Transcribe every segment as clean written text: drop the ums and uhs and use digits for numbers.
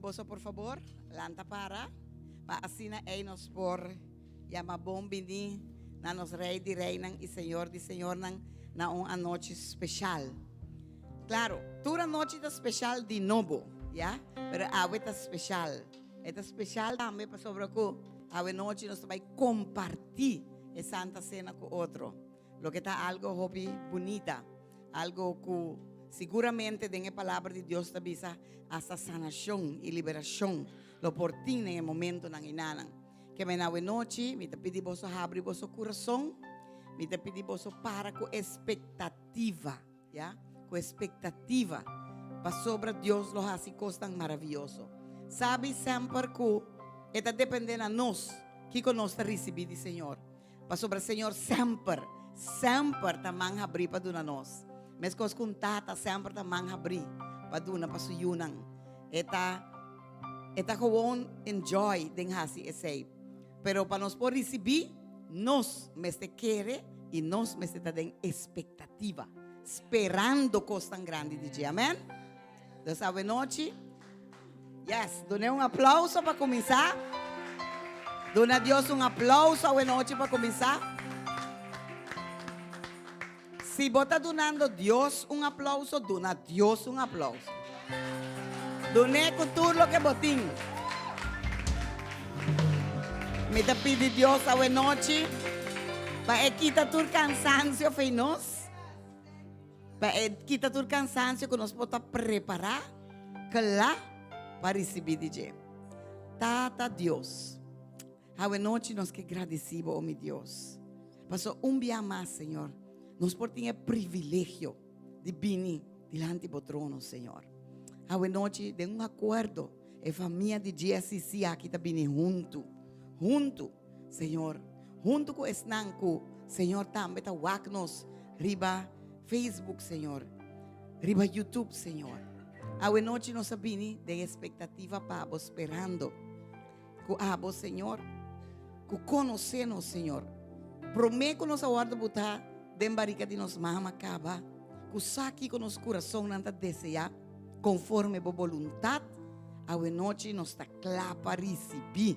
boso por fabor lanta para pa asina ei nos por yama bon bini na nos Rey di Reynan y Señor di Señornan na un anochi special. Claro, tur anochi ta special di nobo, ya, pero awe ta special. E ta special tambe pasobra cu awe nochi nos ta bay comparti e Santa Cena cu otro. Loke ta algo hopi bunita, algo cu siguramente den e Palabra di Dios ta bisa hasta sanacion y liberacion lo por tin den e momentonan enanan. Ke men awe nochi mi ta pidi boso habri boso curason, mi ta pidi boso para cu expectativa, ya, cu expectativa pasobra Dios lo haci cosnan maraviyoso. Sabi semper cu e ta depende na nos kico nos ta ricibi di Señor. Pasobra Señor semper, semper ta man habrí pa duna nos. Meskos ku un tata semper ta man habrí pa duna pa su yunan. E ta, e ta gewoon enjoy den hasi esei. Pero pa nos por risibí, nos mester kere i nos mester ta den espektativa, sperando kosnan grandi di dje. Amen? Dus awenochi, yes, dun'é un aplauso pa kuminsá. Duna Dios un aplauso awenochi pa kuminsá. Si bo ta dunando Dios un aplauso, duna Dios un aplauso. Dun'é ku tur loke bo tin. Mi ta pidi Dios awenochi pa e kita tur kansansio fei nos. Pa e kita tur kansansio ku nos por ta prepará, kla pa risibí di dje. Tata Dios, awenochi nos ke gradisí bo, o mi Dios, pasobra un bia mas, Señor, nos por tin e privilegio di bini dilanti bo trono, Señor. Awenochi, den un akuerdo, e famia di GSCC aki ta bini huntu, huntu. Señor, huntu ku esnan ku, Señor, tambe ta wak nos riba Facebook, Señor, riba YouTube, Señor. Awe nochi nos a bini den expectativa pa Bo, sperando ku Abo, Señor, ku konosé nos, Señor. Promé ku nos a wòrdu butá den barika di nos mama kaba, ku sa kiko nos kurasonnan ta deseá konforme Bo boluntat, awe nochi nos ta kla pa risibí.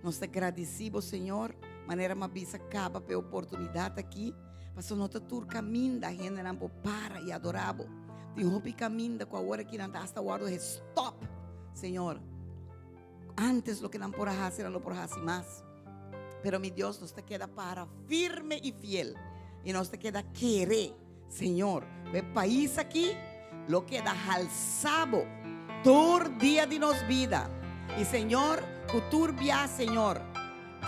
Nos ta gradisí bo, Señor, manera m'a bisa kaba p'e oportunidat aki, pasobra no ta tur kaminda hendenan por para i adorá bo. Tin hopi kaminda ku awor aki nan ta asta wòrdu gestòp, Señor. Ántes loke nan por a hasi, nan no por hasi mas. Pero mi Dios, nos ta keda para firme i fiel i nos ta keda kere, Señor, ku e pais aki lo keda halsá bo tur dia di nos bida. I Señor, ku tur bia, Señor,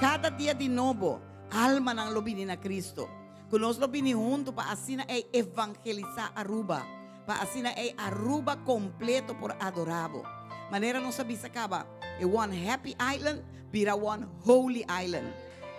kada dia di nobo, almanan lo bini na Cristo. Ku nos lo bini huntu pa asina ei evangelisá Aruba, pa asina ei Aruba kompleto por adorá bo. Manera nos a bisa kaba, e One Happy Island bira One Holy Island.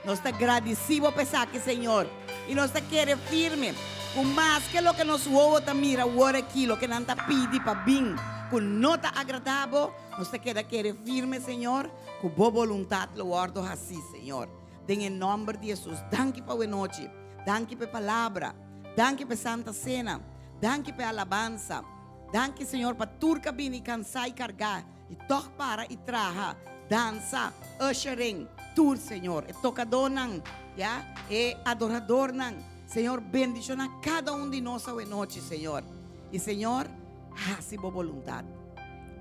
Nos ta gradisí bo pa esaki, Señor, i nos ta kere firme ku maske loke nos wowo ta mira awor aki, loke nan ta pidi pa bin ku no ta agradá bo, nos ta keda kere firme, Señor, ku bo boluntat lo wòrdu hasí, Señor. Den e nòmber di Hesus. Danki pa awenochi. Danki pa e palabra. Danki pa e Santa Sena. Danki pa e alabansa. Danki, Señor, pa tur ku a bini kansá i kargá. I tòg para i traha, dansa, ushering, tur, Señor, e tokadónan, ya, e adoradornan. Señor, bendishoná kada un di nos awenochi, Señor. I, Señor, hasi Bo boluntat.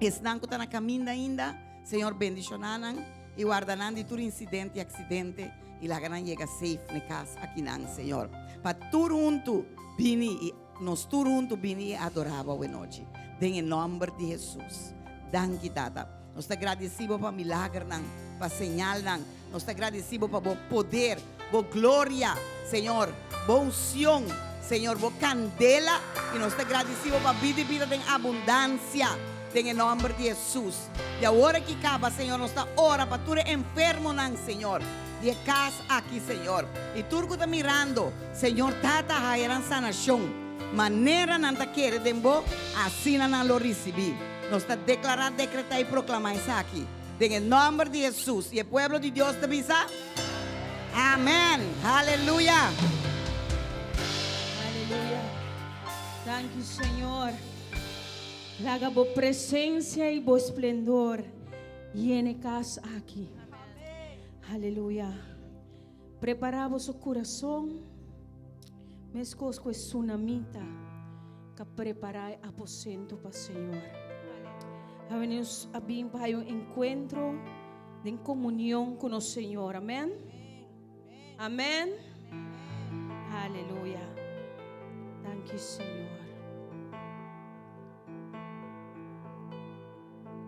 Esnan ku ta na kaminda ainda, Señor, bendishoná nan i warda nan di tur insidente i aksidente i laga nan yega safe na e kas akinan, Señor. Pa tur huntu bini i. Nos tur huntu bini i adorá bo awenochi, den e nòmber di Hesus. Danki, Tata. Nos ta gradisí bo pa milagernan, pa señalnan. Nos ta gradisí bo pa bo poder, bo gloria, Señor, bo unsion, Señor, bo kandela. I nos ta gradisí bo pa bida i bida den abundansia, den e nòmber di Hesus. I awor aki kaba, Señor, nos ta ora pa tur e enfermonan, Señor, di e kas aki, Señor. I tur ku ta mirando. Señor Tata haya nan sanacion. Manera nan ta kere den Bo, asina nan lo ricibi. Nos ta declara, decreta y proclama esaki den e nomber di Jesus. Y e pueblo di Dios ta bisa, Amen. Haleluya. Aleluya. Danki Señor. Laga bo presencia y bo esplendor yena e cas aki. Aleluya. Prepara boso curason mescos cu e sunamita ca prepara e aposento pa Señor. Awe nos a bin pa hay un encuentro den comunion cu nos Señor. Amen. Amen. Aleluya. Danki Señor.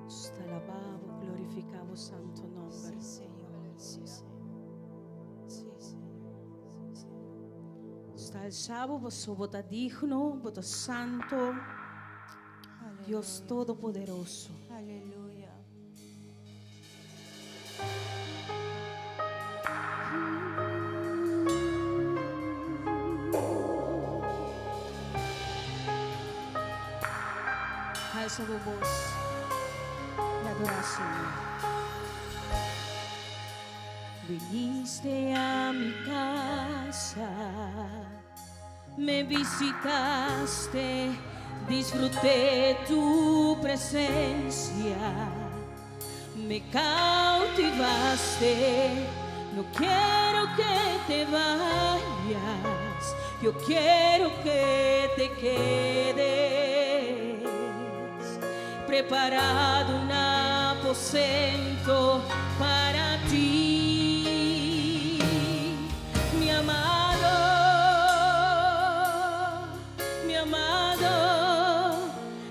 Nos ta alabá bo, glorifiká bo santo nomber. Sí, Señor. Sí, Señor. Sí, Señor. Sí, Señor. Nos ta alsá bo paso bo ta digno, bo ta santo, Dios Todopoderoso. Aleluya. Alza bo bos y adora Señor. Viniste a mi casa, me visitaste, disfruté tu presencia, me cautivaste. No quiero que te vayas, yo quiero que te quedes. Preparado un aposento para ti, mi amado, mi amado.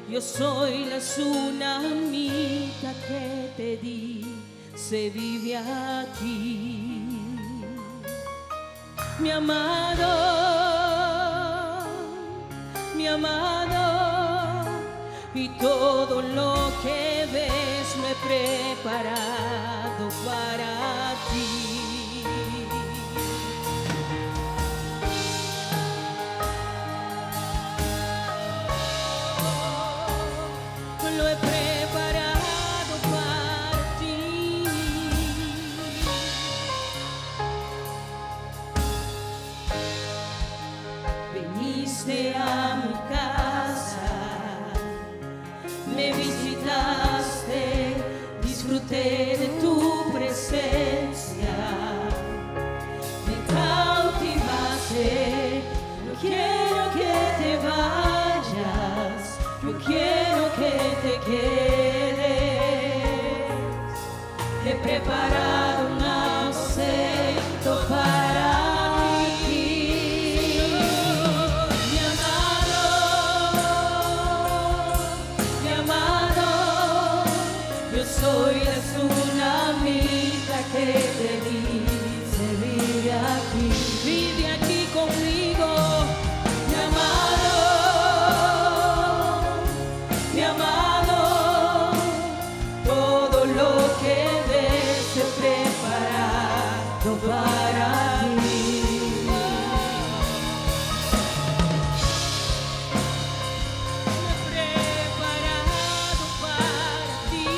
Yo soy la sunamita que te dice vive aquí. Mi amado, mi amado, y todo lo que ves lo he preparado para ti. Lo he preparado para ti. Viniste a mi casa, me visitaste, disfruté de tu presencia, me cautivaste. No quiero que te vayas, yo quiero que te quedes. He preparado un aposento para ti, mi amado, mi amado. Yo soy la sunamita que te dice vive aquí, vive aquí conmigo, mi amado, mi amado. Todo lo que ves he preparado para ti. Lo he preparado para ti,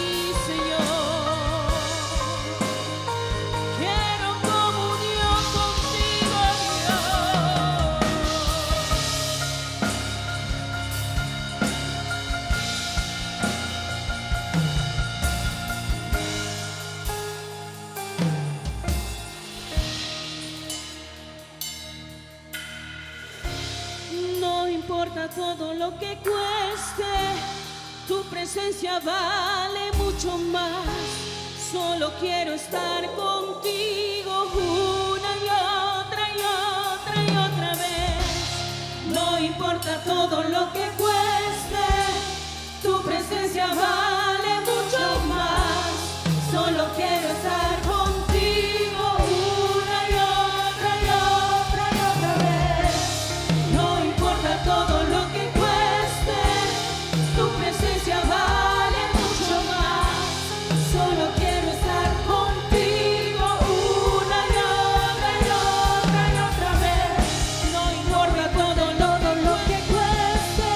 Señor. Quiero comunión contigo, Dios. No importa todo lo que cueste, tu presencia vale mucho más. Solo quiero estar contigo una y otra y otra y otra vez. No importa todo lo que cueste, tu presencia vale mucho más. Solo quiero estar contigo una y otra y otra y otra vez. No importa todo lo que cueste, tu presencia vale mucho más. Solo quiero estar contigo una y otra y otra y otra vez. No importa todo, todo lo que cueste,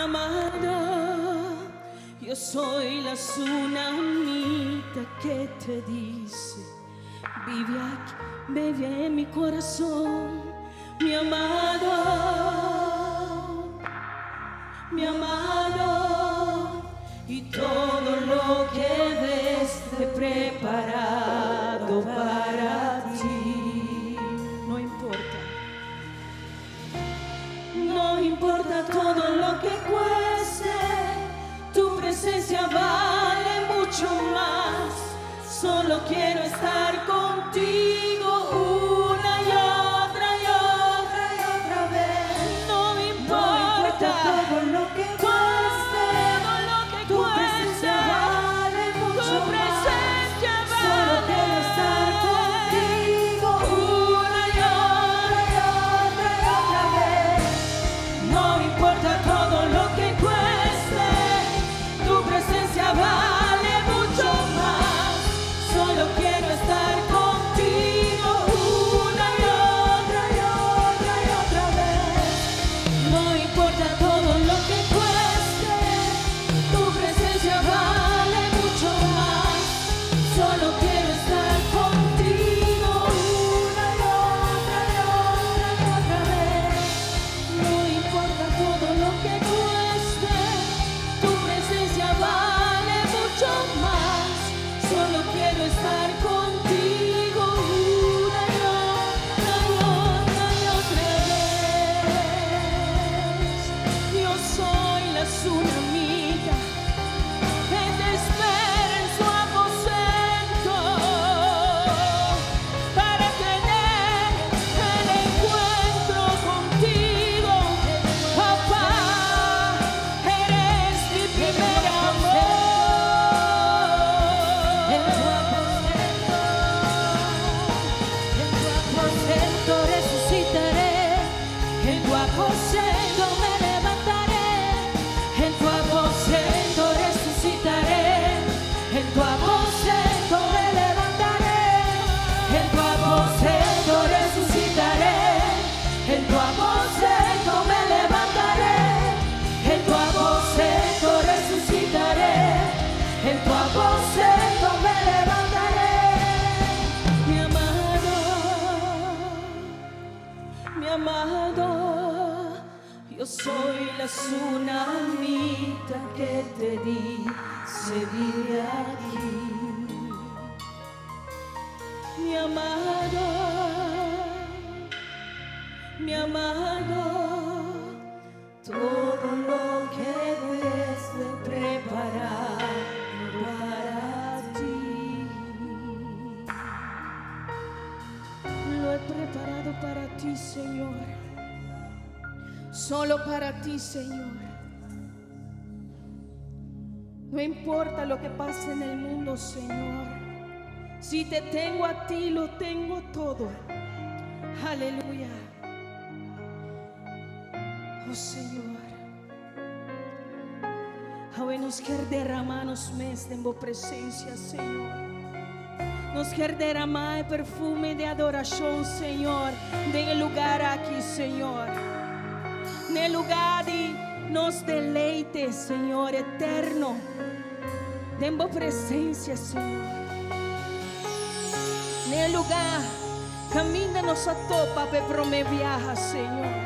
amado, yo soy la tsunamita que te dice, vive aquí, vive en mi corazón, mi amado, mi amado, y todo lo que ves he preparado para ti. No importa. No importa todo lo que cueste, tu presencia vale mucho más. Solo quiero estar contigo una y otra y otra y otra vez. No No importa importa todo lo que cueste, todo lo que tu presencia cueste, vale mucho tu más. presencia Solo quiero estar vale contigo una y otra y otra y otra vez. No importa todo lo que cueste, tu presencia vale mucho más. Solo quiero estar contigo una y otra y otra y otra vez. No importa todo lo que cueste, tu presencia vale mucho más. Solo quiero estar contigo una y otra y otra y otra vez. No importa todo lo que cueste, tu presencia vale mucho más. Solo quiero estar contigo una y otra y otra y otra vez. Yo soy la tsunamita que te espera en su aposento para tener el encuentro contigo, papá. Eres mi primer amor. En tu aposento, en tu aposento resucitaré, En tu aposento me levantaré, en tu aposento resucitaré, en tu aposento me levantaré, en tu aposento resucitaré, en tu aposento me levantaré, en tu aposento resucitaré, en tu aposento me levantaré, mi amado. Mi amado, yo soy la tsunamita que te dice vive aquí. Mi amado, mi amado, todo lo que ves lo he preparado para ti. Lo he preparado para ti, Señor. Solo para ti, Señor. No importa lo que pase en el mundo, Señor. Si te tengo a ti, lo tengo todo. Aleluya. Oh Señor. Awe nos kier derama nos mes den bo presencia, Señor. Nos kier derama e perfume di adoracion, Señor, den e lugar aki, Señor. Den lugar di nos deleite, Señor eterno. Den bo presencia, Señor. Den lugar, caminda nos a topa pa prome biaha, Señor.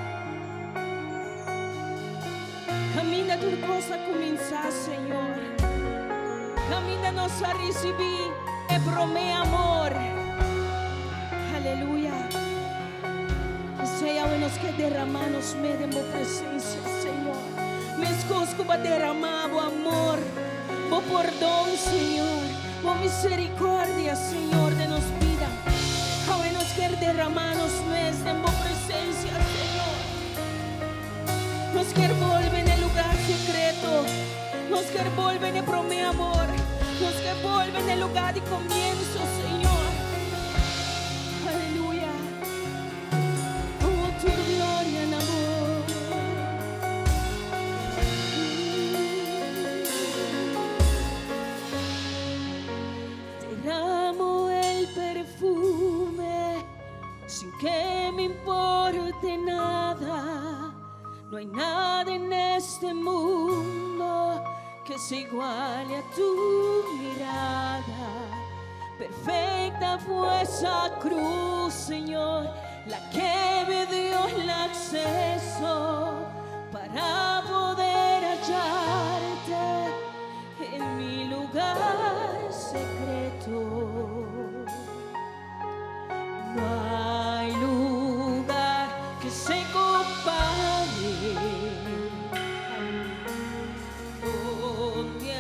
Caminda tur cos a cuminsa, Señor. Caminda nos a ricibi e prome amor. Aleluya. Sea nos kier derama nos mes den bo presencia, Señor. Mescos cu bo a derama bo amor, bo pordon, Señor, bo misericordia, Señor, den nos bida. Awe nos kier derama nos mes den bo presencia, Señor. Nos kier bolbe na e lugar secreto. Nos kier bolbe na prome amor. Nos kier bolbe na e lugar di comienso, Señor. Aleluya. Oh, tu gloria en amor. Derramo el perfume sin que me importe nada. No hay nada en este mundo que se iguale a tu mirada. Perfecta fue esa cruz, Señor, la que me dio el acceso para poder hallarte en mi lugar secreto. No hay lugar que se compare donde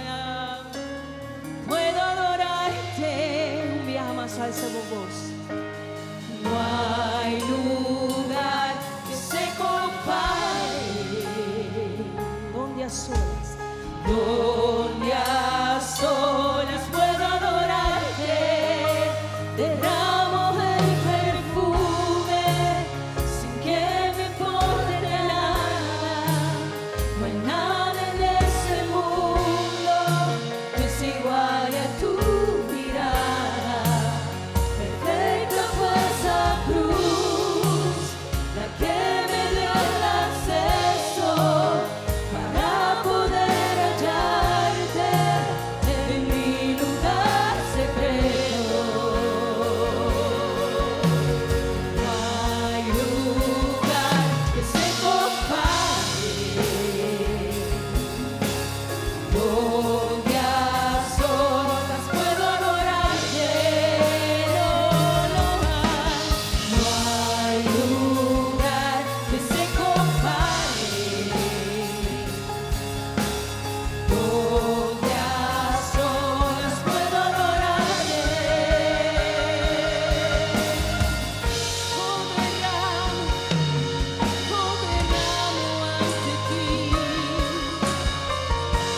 puedo adorarte. Un biaha mas, alsa bo voz. No hay lugar que se compare donde a solas, donde a solas puedo adorarte. Derramo el perfume sin que me importe nada. No hay nada en este mundo que se iguale a tu mirada. Perfecta fue esa cruz, la que me dio el acceso para poder hallarte en mi lugar secreto. No hay lugar que se compare donde a solas puedo adorarte. No, no hay, no hay lugar que se compare donde a solas puedo adorarte. Oh, derramo, oh, derramo ante ti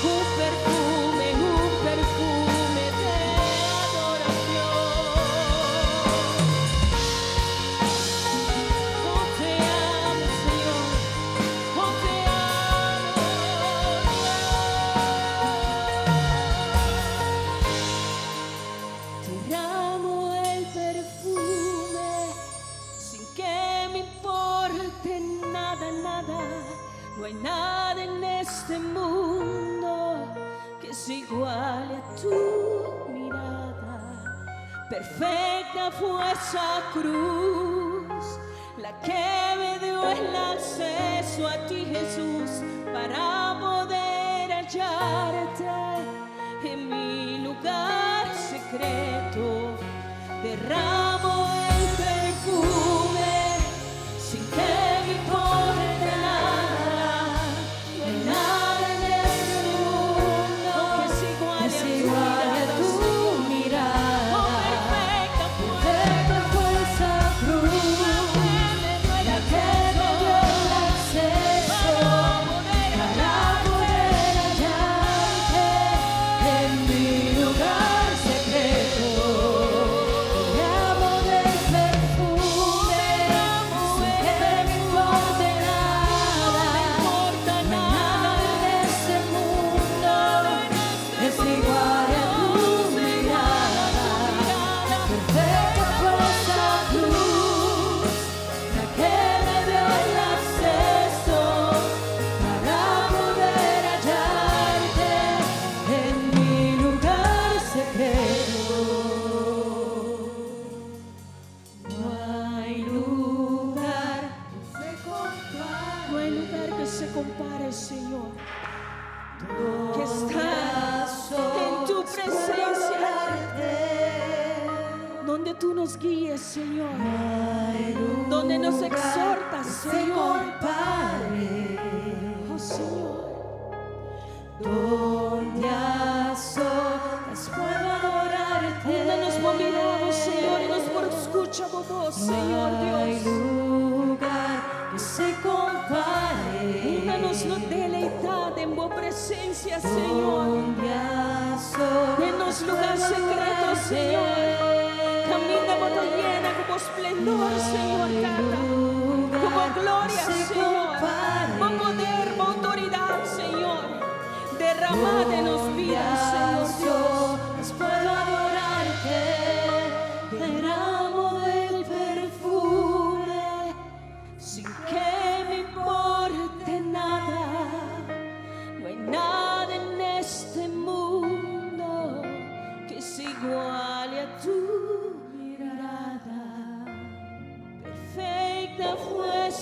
un perfume de adoración. Oh, te amo, Señor. Oh, te amo, Dios. Derramo el perfume sin que me importe nada, nada. No hay nada en este mundo que se iguale a tu mirada. Perfecta fue esa cruz, la que me dio el acceso a ti, Jesús, para poder hallarte en mi lugar secreto. Derramo el perfume sin que me importe nada. No hay nada en este mundo que se iguale Que se iguale a a tu tu mirada. Oh, perfecta fue Perfecta fue esa cruz, la la que que me me dio dio el el acceso para para poder poder hallarte en mi lugar secreto. Derramo del perfume sin que me importe nada. importa No hay nada nada en este mundo que se iguale a tu mirada. Perfecta fue esa cruz, la que me dio el acceso para poder hallarte en mi lugar secreto. No hay lugar, no hay lugar que se compare, Señor, que estar en tu presencia, donde tú nos guíes, Señor, donde nos exhortas, Se Señor. compare Oh, Señor, donde a solas puedo adorarte. Unda nos por miramos, Señor, i nos por skucha bo voz, Señor No hay Dios. lugar que se compare. Unda nos lo deleitá den bo presensia, Señor. Donde a solas Den nos lugar puedo sekreto, adorarte. Señor. Kaminda bo ta yena ku bo esplendor, Señor, Tata. Ku bo gloria, se Señor. compare. Bo poder, bo outoridat, Señor. Derramá den nos bida, Señor Dios. Solas puedo adorarte. Derramo del perfume Sin que me importe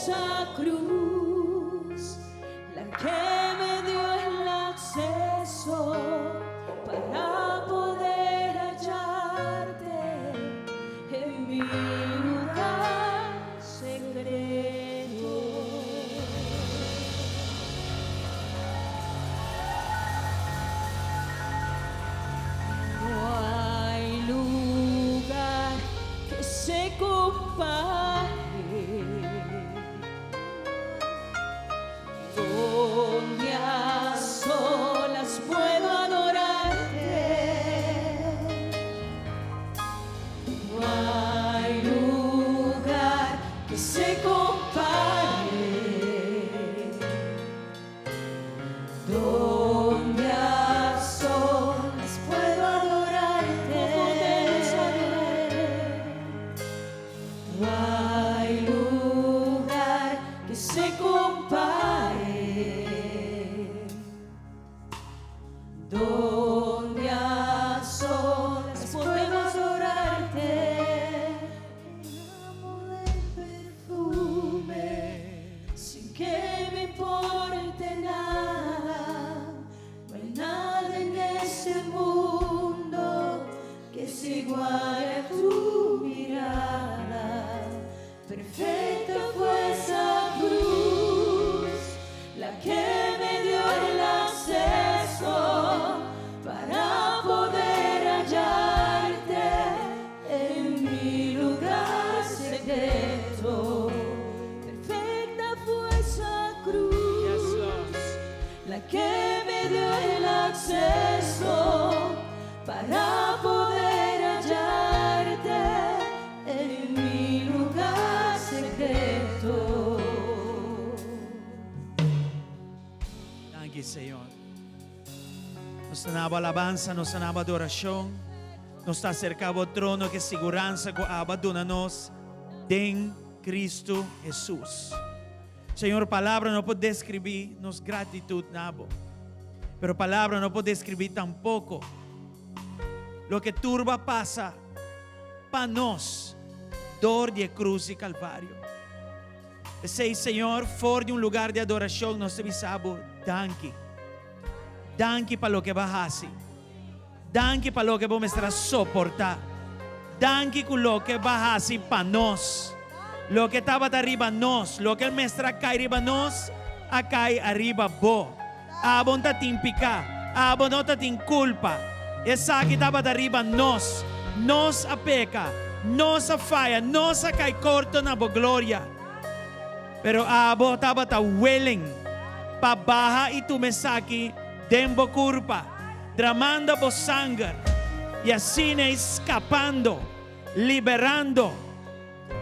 esa cruz, la que me dio el acceso para poder hallarte en mi lugar secreto. No hay lugar que se compare donde a solas puedo adorarte. No hay lugar que se compare donde a solas puedo adorarte. Podemos adorarte. No hay lugar que se compare donde a solas puedo adorarte. Amo el perfume sin que me importe nada. No hay nada en este mundo que se iguale a tu mirada. Perfecta fue esa cruz, la que me dio el acceso para poder hallarte en mi lugar secreto. Perfecta fue esa cruz, la que me dio el acceso para poder hallarte en mi lugar secreto. Danki, Señor. Nos ta na alabansa, nos ta na adorashon. Nos ta aserká bo trono ku siguransa ku Abo a duna nos den Kristu Hesus. Señor, palabra no por deskribí nos gratitut na Bo. Pero palabra no por deskribí tampoko loke tur Bo a pasa pa nos dor di e krus di Kalvario. P'esei, Señor, for di un lugar di adorashon nos ta bisa Bo danki. Danki pa loke Bo a hasi. Danki pa loke Bo mester a soportá. Danki ku loke Bo a hasi pa nos. Loke tabata riba nos, loke mester a kai riba nos, a kai ariba Bo. Abo no ta tin piká. Abo no ta tin kulpa. Esaki tabata riba nos. Nos a peka. Nos a faya. Nos a kai korto na bo gloria. Pero abo tabata willing pa baha i tuma esaki den bo kurpa, dramando bo sanger i asina ei skapando, liberando.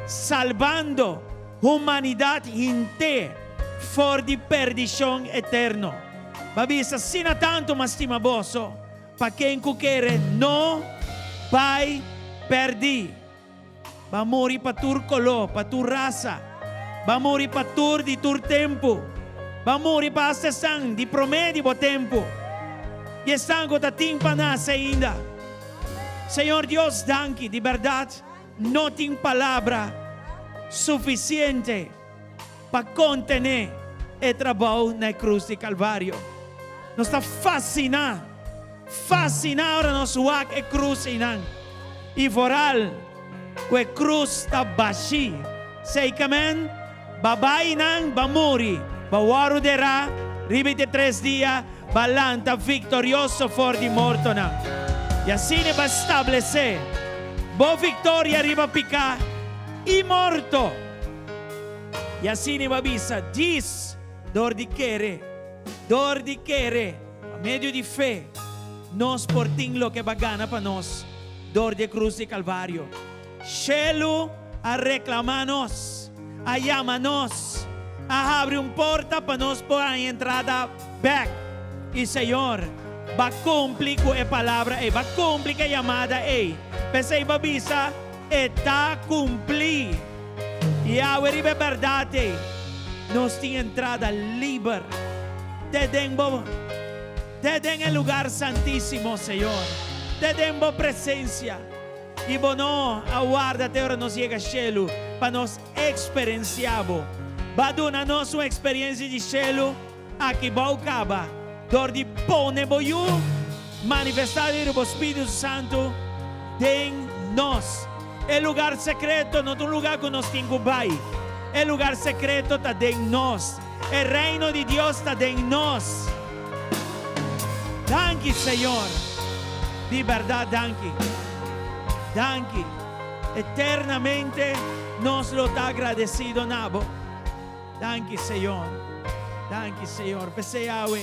Salbando humanidat hint'é for di perdishon eterno. Bo a bisa asina tantu m'a stima boso, pa ken ku kere no bai pèrdí. Bo a muri pa tur koló, pa tur rasa. Bo a muri pa tur di tur tempu. Bo a muri pa asta esnan di promé di bo tempu i esnan ku ta tin pa nase ainda. Señor Dios, danki di bèrdat. No tin palabra sufisiente pa kontené e trabou na e krus di Kalvario. Nos ta fasiná, fasiná ora nos wak e krus einan. I foral ku e krus ta bashí. Seikamen, baba einan ba muri, ba wòrdu derá, riba e tres dia ba lanta viktorioso for di mortonan. I asina ba stablesé bo viktoria riba piká i morto. I asina ba bisa djis dor di kere, dor di kere, pa medio di fe, nos por tin loke ba gana pa nos dor di e krus di Kalvario. Shelu a reklamá nos, a yama nos, a habri un porta pa nos por haña entrada bèk. I Señor ba kumpli ku e palabra ei, ba kumpli ku e yamada ei. P'esei ba bisa, E ta kumplí. I awe riba e bèrdat ei, nos tin entrada liber te den bo, te den e lugar santísimo, Señor, te den bo presensia. I bo no a warda te ora nos yega shelu pa nos eksperensiá bo. Ba duna nos un eksperensia di shelu aki bou kaba dor di pone bo Yu manifestá dor di bo Spiritu Santu den nos. E lugar sekreto no ta un lugar ku nos tin ku bai. E lugar sekreto ta den nos. E Reino di Dios ta den nos. Danki, Señor. Di bèrdat danki. Danki. Eternamente nos lo ta agradesido na bo. Danki, Señor. Danki, Señor. P'esei awe,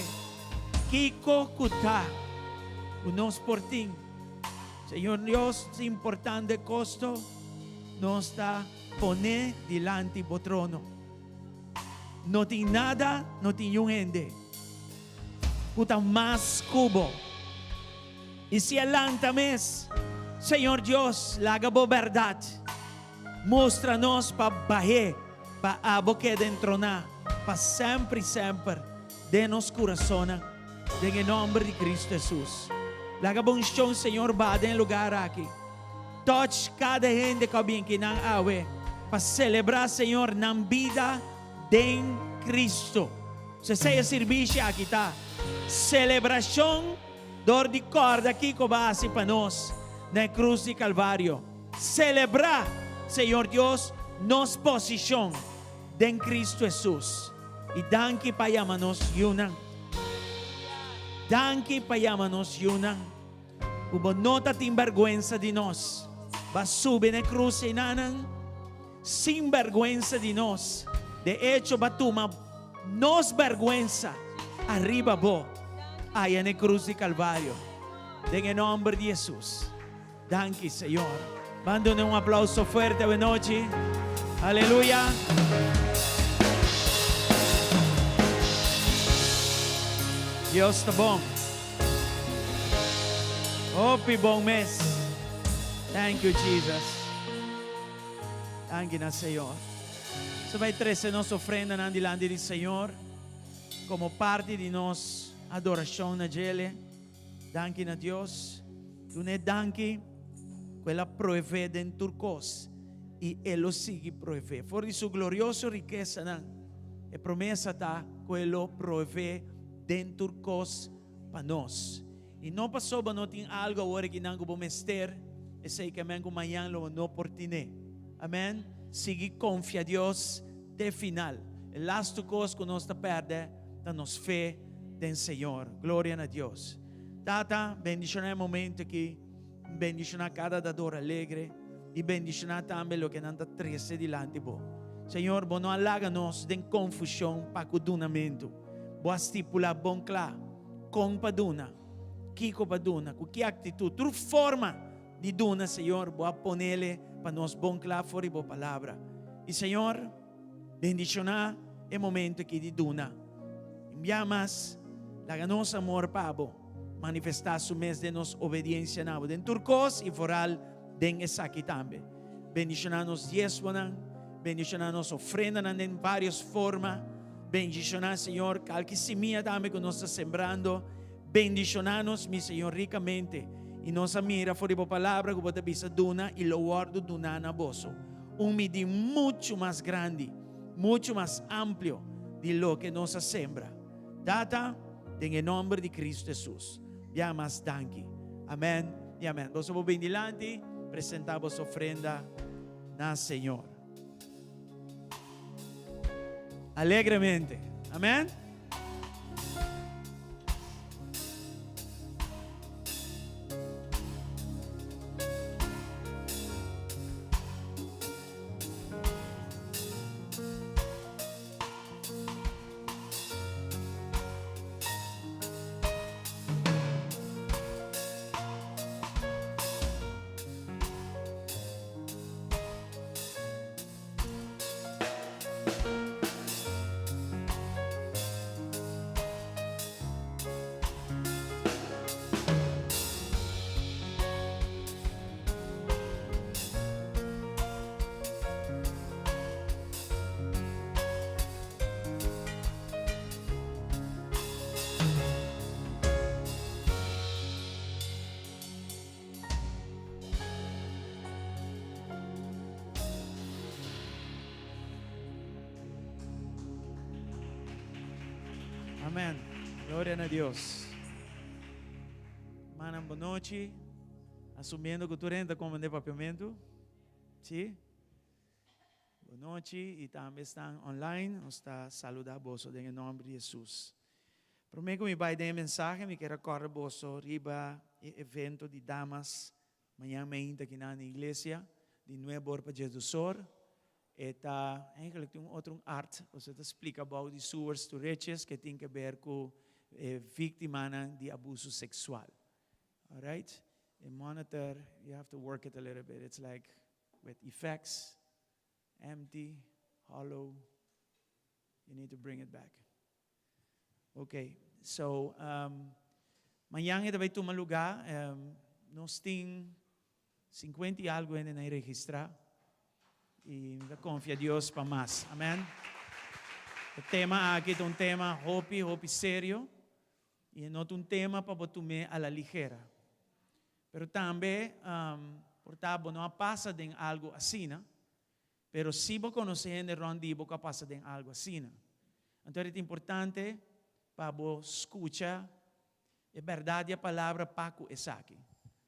kiko ku ta ku nos por tin, Señor Dios, sin importando e kosto, nos ta pone dilanti bo trono. No tin nada, no tin yun hende ku ta mas ku bo. I si e lanta mes, Señor Dios, laga bo bèrdat mustra nos pa bah'é, pa abo keda entroná pa semper i semper den nos kurasonnan, den e nòmber di Kristu Hesus. Laga bo unshon, Señor, baha den e lugar aki. Touch kada hende ku a bin kinan awe pa selebrá, Señor, nan bida den Cristo. Esei e sirbishi aki ta, selebrashon dor di kòrda kiko bo a hasi pa nos na e krus di Kalvario. Selebrá, Señor Dios, nos posishon den Cristo Hesus. I danki pa yama nos yunan. Danki pa yama nos yunan. Ku bo no ta tin bèrgwensa di nos. Ba subi na e krus einanan sin bèrgwensa di nos. De echo, ba tuma nos bèrgwensa ariba bo aya na e krus di Kalvario. Den e nòmber di Hesus. Danki, Señor. Ban duna un aplauso fuerte awenochi. Aleluya. Dios ta bon. Hopi bon mes. Thank you Jesus. Danki na Señor. Nos bai trece nos ofrendanan dilanti di Señor como parti di nos adoracion na djele. Danki na Dios. Dun'é danki ku el a proveé den tur kos i e lo sigui proveé. For di su glorioso rikesanan, e promesa ta ku e lo proveé den tur kos pa nos. I no pasobra no tin algu awor akinan ku bo mester, esei ke men ku mañan lo bo no por tine. Amen. Sigui konfia Dios te final. E lastu kos ku nos ta pèrdè ta nos fe den Señor. Gloria na Dios. Tata, bendiciona e momento aki. Bendiciona cada dador alegre y bendiciona tambe loke nan ta trece dilanti Bo. Señor, Bo no a laga nos den confusion pa cu dunamento. Bo a stipula bon cla con pa duna, kico pa duna, cu ki actitud, tur forma di duna, Señor, Bo a ponele pa nos bon cla for di Bo palabra. Y Señor, Bendishoná e momento aki di duna. Bia mas, laga nos amor pa bo manifestá su mes den nos obediencia na bo, den tur kos i foral den esaki tambe. Bendishoná nos diesmonan, bendishoná nos ofrendanan den vários forma. Bendishoná, Señor, kalki simia tambe ku nos ta sembrando. Bendishoná nos, mi Señor, rikamente. I nos a mira for di bo palabra ku bo ta bisa duna i lo wòrdu duná na boso. Un midí muchu mas grandi, muchu mas amplio di loke nos a sembra. Tata, den e nòmber di Kristu Hesus, bia mas danki. Amèn i amèn. Boso por bin dilanti, presentá boso ofrenda na Señor. Alegremente. Amèn. Amen. Gloria na Dios. Manan, bon nochi. Asumiendo ku tur hende ta komprendé papiamentu. Sí? Bon nochi i tambe esnan online. Nos ta saludá boso den e nòmber di Hesus. Promé ku mi bai den e mensahe, mi kier a kòrda boso riba e evento di damas mañan meinta kinan na iglesia, di nuebe or pa diesdosor. E ta eigenlijk tin un otro un art, boso ta splika bou di Sewers to Riches ke tin ke ber ku e víktimanan di abuso seksual. Alright? E monitor, you have to work it a little bit. It's like with effects, empty, hollow. You need to bring it back. Ok, so um, mañan e ta bai tuma lugá. Um, nos tin 50 i algu hende na registrá. I mi ta konfia Dios pa mas. Amen. E tema aki ta un tema hopi, hopi serio. I e no ta un tema pa bo tum'é a la ligera. Pero tambe, um, por ta bo no a pasa den algu asina, Pero si bo konosé hende rònt di bo ku a pasa den algu asina, anto ta importante pa bo skucha e bèrdat di e Palabra pa ku esaki.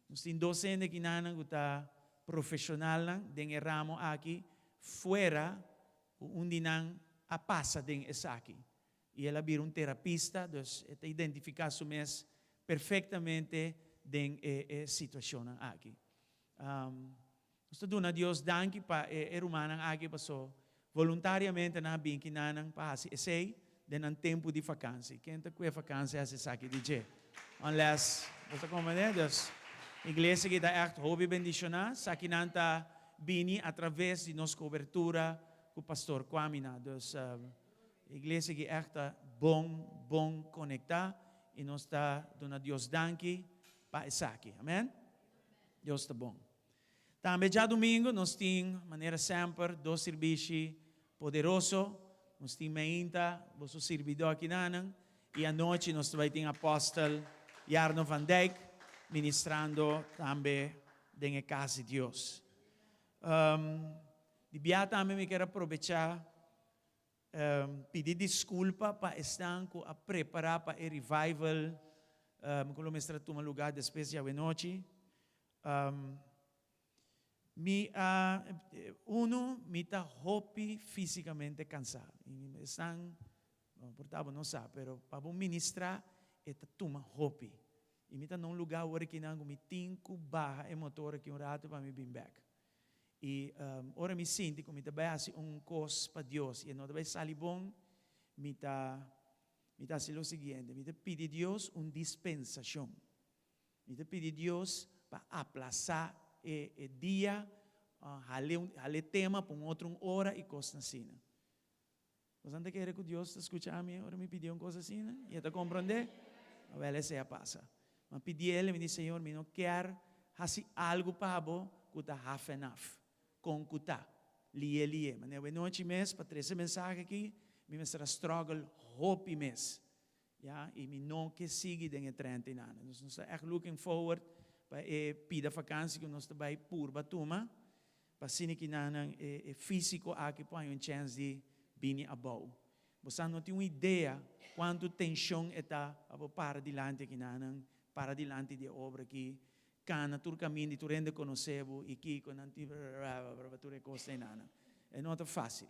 Nos tin dos hende kinanan ku ta profeshonalnan den e ramo aki, fuera ku un di nan a pasa den esaki i el a bira un terapista, dus e ta identifiká su mes perfektamente den e situashonnan aki. Nos ta duna Dios danki pa e rumannan aki paso voluntariamente nan a bin kinanan pa hasi esei den nan tempu di fakansi. Ken ta kue fakansi hasi esaki di dje? Unless, bo ta komprende? Dus, iglesia aki ta ègt hopi bendishoná. Sakinan ta bini atraves di nos kobertura ku Pastor Kwamina. Dus, iglesia aki ègt ta bon, bon konektá i nos ta duna Dios danki pa esaki. Amen. Dios ta bon. Tambe djadumingu nos tin, manera semper, dos sirbishi poderoso. Nos tin meinta, boso sirbidó akinanan, i anochi nos ta bai tin Apòstel Jarno van Dijk ministrando tambe den e kas di Dios. Di bia tambe mi kier a probechá Pidi disculpa pa esnan cu a prepara pa e revival cu lo mester a tuma lugar despues di awenochi. Mi a, uno, mi ta hopi fisicamente cansa. Esnan, por ta bo no sa, pero pa bo ministra e ta tuma hopi. Y mi ta na un lugar awor akinan cu mi tin cu baha e motor aki un rato pa mi bin bek. I ora mi sinti ku mi ta bai hasi un kos pa Dios i e no ta bai sali bon, mi ta mi ta hasi lo siguiente, mi ta pidi Dios un dispensashon. Mi ta pidi Dios pa aplasá e e dia, hal'é un hal'é tema pa un otro un ora i kosnan asina. Boso ta kere ku Dios ta skucha mi ora mi pidié un kos asina i e ta komprondé? Awel esei a pasa. Mi a pidié el, mi di, Señor, mi no kier hasi algu pa bo ku ta half en half, kon ku ta, lié lié. Manera awenochi mes pa trese mensahe aki, mi mester a struggle hopi mes, ya, i mi no ke sigui den e trend einana. Nos ta ègt looking forward pa e pida fakansi ku nos ta bai purba tuma. Pa asina ki nan e físiko aki por haña un chèns di bini abou. Bo sa no tin un idea kuantu tenshon e ta pa bo para dilanti aki nan, para dilanti di e obra aki, kana tur kaminda i tur hende konosé bo i kiko nan tin brrrr tur e kos einan. E no ta fásil.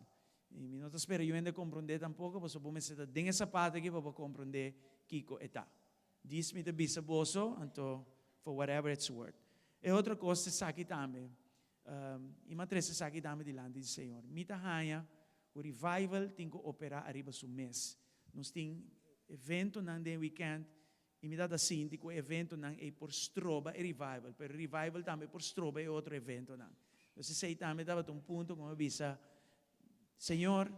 I mi no ta spera yu hende komprondé tampoko pasobra bo mester ta den e sapato aki pa bo komprondé kiko e ta. Dis mi ta bisa boso, anto for whatever it's worth. E otro kos ta esaki tambe, i mi a trese esaki tambe dilanti di Señor. Mi ta haña ku revival tin ku operá ariba su mes. Nos tin eventonan den weekend i mi ta ta sinti ku e eventonan ei por stroba e revival, pero e revival tambe por stroba e otro eventonan. Entonces esei tambe tabata un punto ku mi a bisa, Señor,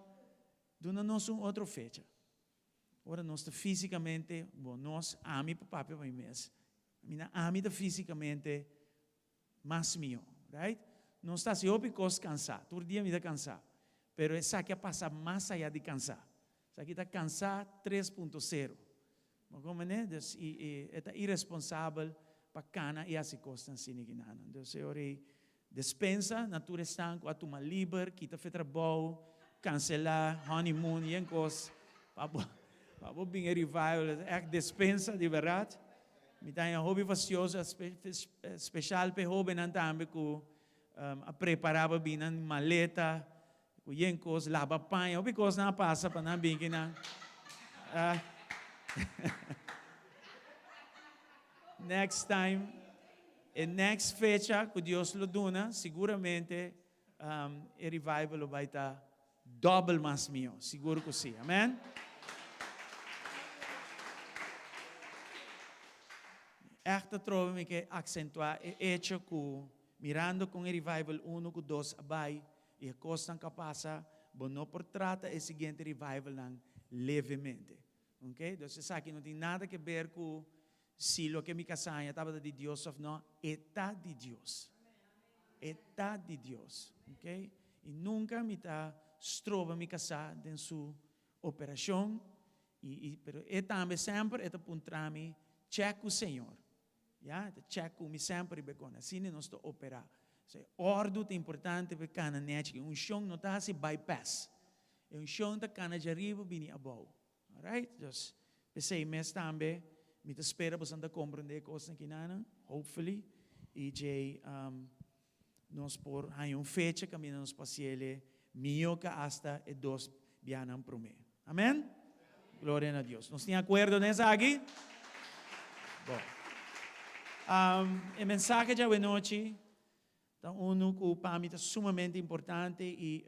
duna nos un otro fecha. Ora nos ta físikamente, bon, nos, ami pa papia pa mi mes, mi na ami ta físikamente mas mihó, right? Nos ta hasi hopi kos kansá, tur dia mi ta kansá, pero esaki a pasa mas ayá di kansá. Esaki ta kansá tres punto sero. Bo komprendé? Dus, i, i e ta iresponsabel pa kana i hasi kosnan asina ki nan. Dus e ora ei Despensa na tur esnan ku a tuma liber, kita fe trabou, kanselá honeymoon yen kos pa bo Pa bo bin e revival ta ègt despensa di bèrdat. Mi ta haña hopi fastioso, speshal pa e hóbennan tambe ku a prepará pa bin nan maleta ku yen kos, laba paña, hopi kosnan a pasa pa nan bin kinan. Next time, e next fecha ku Dios lo duna, siguramente e revival lo bai ta dòbel mas mihó, sigur ku si. Amen. Ègt atrobe mi ke aksentuá e echo ku mirando kon e revival unu ku dos a bai i e kosnan ku a pasa, bo no por trata e siguiente revivalnan levemente. Ok, dus esaki no tin nada ke ber ku si loke mi kasá haña tabata di Dios òf no, e ta di Dios. E ta di Dios. Ok, i nunka mi ta stroba mi kasá den su operashon, i, i, pero e tambe semper e ta puntra mi, chèk ku Señor. Ya, e ta chèk ku mi semper riba e kos. Asina nos ta operá. So e òrdu ta importante pa e kana nèchi. E unshon no ta hasi bypass. E unshon ta kana djariba bini abou. Alright? Dus, p'esei mes tambe mi ta spera boso ta komprendé e kosnan kinanan, hopefully, i djei nos por haña un fecha kaminda nos por hasiel mihó ke asta e dos bianan promé. Amen? Gloria na Dios. Nos tin akuerdo den esaki? Bon. E mensahe djawe nochi ta unu ku pa mi ta sumamente importante i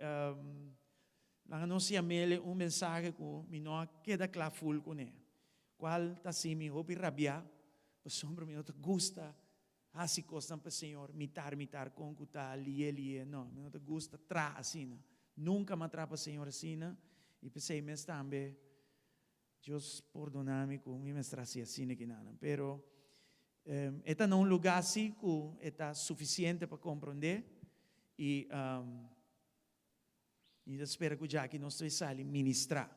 laga nos yam'el un mensahe ku mi no a keda kla ful kuné, kual ta hasi mi hopi rabiá pasobra mi no ta gusta hasi kosnan pa Señor mitar mitar kon ku ta lié lié. No, mi no ta gusta traha asina. Nunka mi a traha pa Señor asina i p'esei mes tambe Dios pordona mi ku mi mester hasi asina kinanan. Pero e ta na un lugá si ku e ta sufisiente pa komprondé i mi ta spera ku djaki nos ta sali ministrá.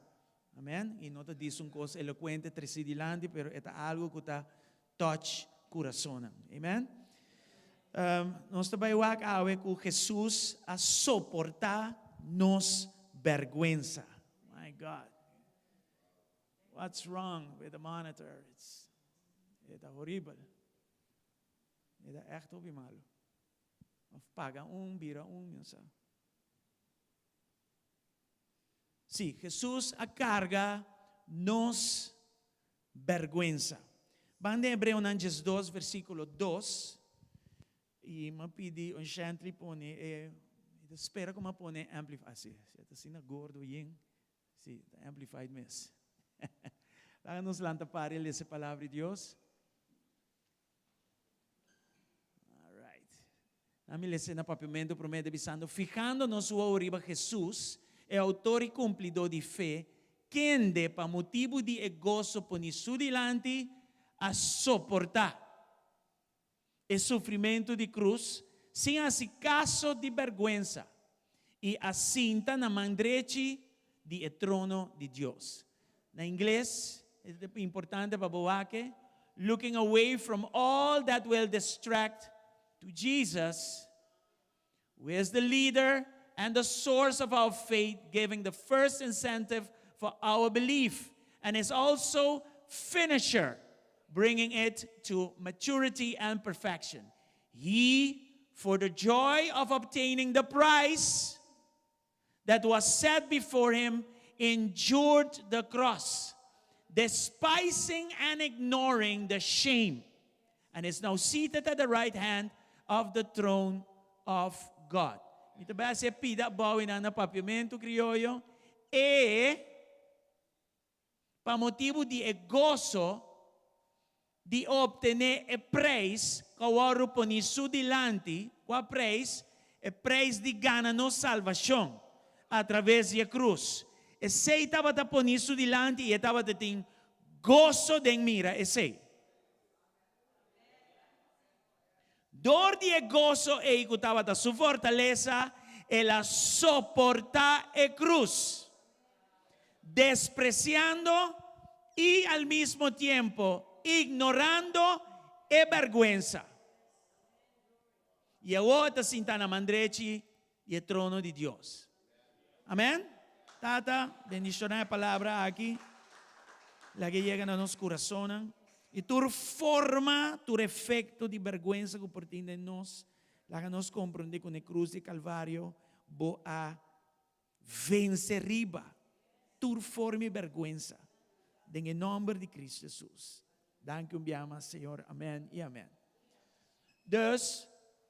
Amen. I no ta dis un kos elokuente tresí dilanti, pero e ta algu ku ta touch kurasonnan. Amen. Nos ta bai wak awe ku Hesus a soportá nos bèrgwensa. My God. What's wrong with the monitor? It's, e ta horibel. E ta echt hopi malu. Of paga un, bira un, mi no sa. Sí, Hesus a carga nos bergüensa. Ban den Hebreonan 12, versículo 2. I m'a pidi un Shantley pone e, mi ta spera ku m'a pone amplify, ah si, si e ta asina gordo yen, si, ta amplified mes. Laga nos lanta para i lesa e palabra di Dios. Alright. Nan mi lesa na papiamentu promé ta bisando, Fijando nos wowo riba Hesus, e outor i kumplidó di fe, kende pa motibu di e goso poni su dilanti, a soportá e sufrimentu di krus sin hasi kaso di bèrgwensa, i a sinta na man drechi di e trono di Dios. Na ingles, e ta importante pa bo wak e, Looking away from all that will distract to Jesus, who is the leader and the source of our faith, giving the first incentive for our belief, and is also finisher, bringing it to maturity and perfection. He, for the joy of obtaining the prize that was set before him, endured the cross, despising and ignoring the shame, and is now seated at the right hand of the throne of God. Mi ta bai hasi e pida abou einan na papiamentu krioyo, E pa motibu di e goso di obtené e preis ku a wòrdu poní su dilanti, kua preis? E preis di gana nos salbashon atraves di e krus. Esei tabata poní su dilanti i e tabata tin goso den mira esei. Dor di e goso ei ku tabata su fortalesa, el a soportá e krus, despresiando i al mismo tiempo ignorando e bèrgwensa. I awor e ta sintá na man drechi di e trono di Dios. Amèn? Tata, bendishoná e palabra aki. Laga e yega na nos kurasonnan i tur forma, tur efekto di bèrgwensa ku por tin den nos, laga nos komprondé ku na e krus di Kalvario bo a vense riba tur forma i bèrgwensa. Den e nòmber di Kristu Hesus. Danki un bia mas, Señor. Amèn i amèn. Dus,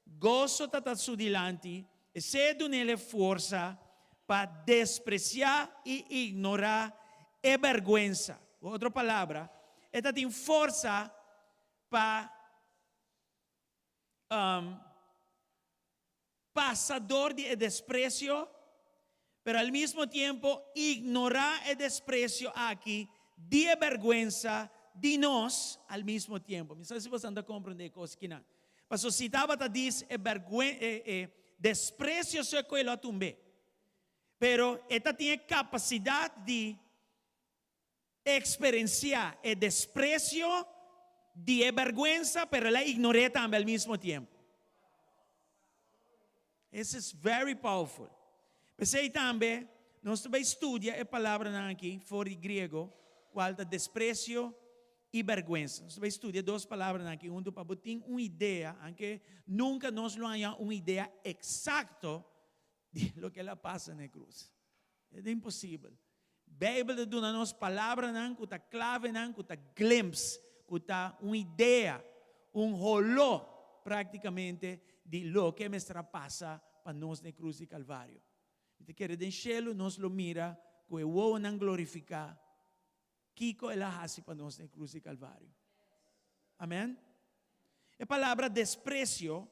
goso ta ta su dilanti, esei a dun'el e forsa pa despresiá i ignorá e bèrgwensa. Ku otro palabra, e ta tin forsa pa pasa dor di e despresio, pero al mismo tiempo ignorá e despresio aki di e bèrgwensa di nos al mismo tiempo. Mi sa si boso ta komprendé e kos kinan. Pasobra si tabata dis e bèrgwen e e despresio su e koe lo a tumb'é. Pero e ta tin e kapasidat di Eksperensiá e despresio di e bèrgwensa, pero el a ignor'é tambe al mismo tiempo. This is very powerful. P'esei tambe nos ta bai studia e palabranan aki for di griego, kual ta despresio i bèrgwensa. Nos ta bai studia e dos palabranan aki huntu pa bo tin un idea, anke nunka nos lo haña un idea eksakto di loke el a pasa na e krus. E ta imposibel. Beibel ta duna nos palabranan ku ta klavenan, ku ta glimpse, ku ta un idea, un holó práktikamente di loke mester a pasa pa nos na e krus di Kalvario. Mi ta kere den shelu nos lo mira ku e wowonan glorifiká kiko el a hasi pa nos na e krus di Kalvario. Amèn. E palabra despresio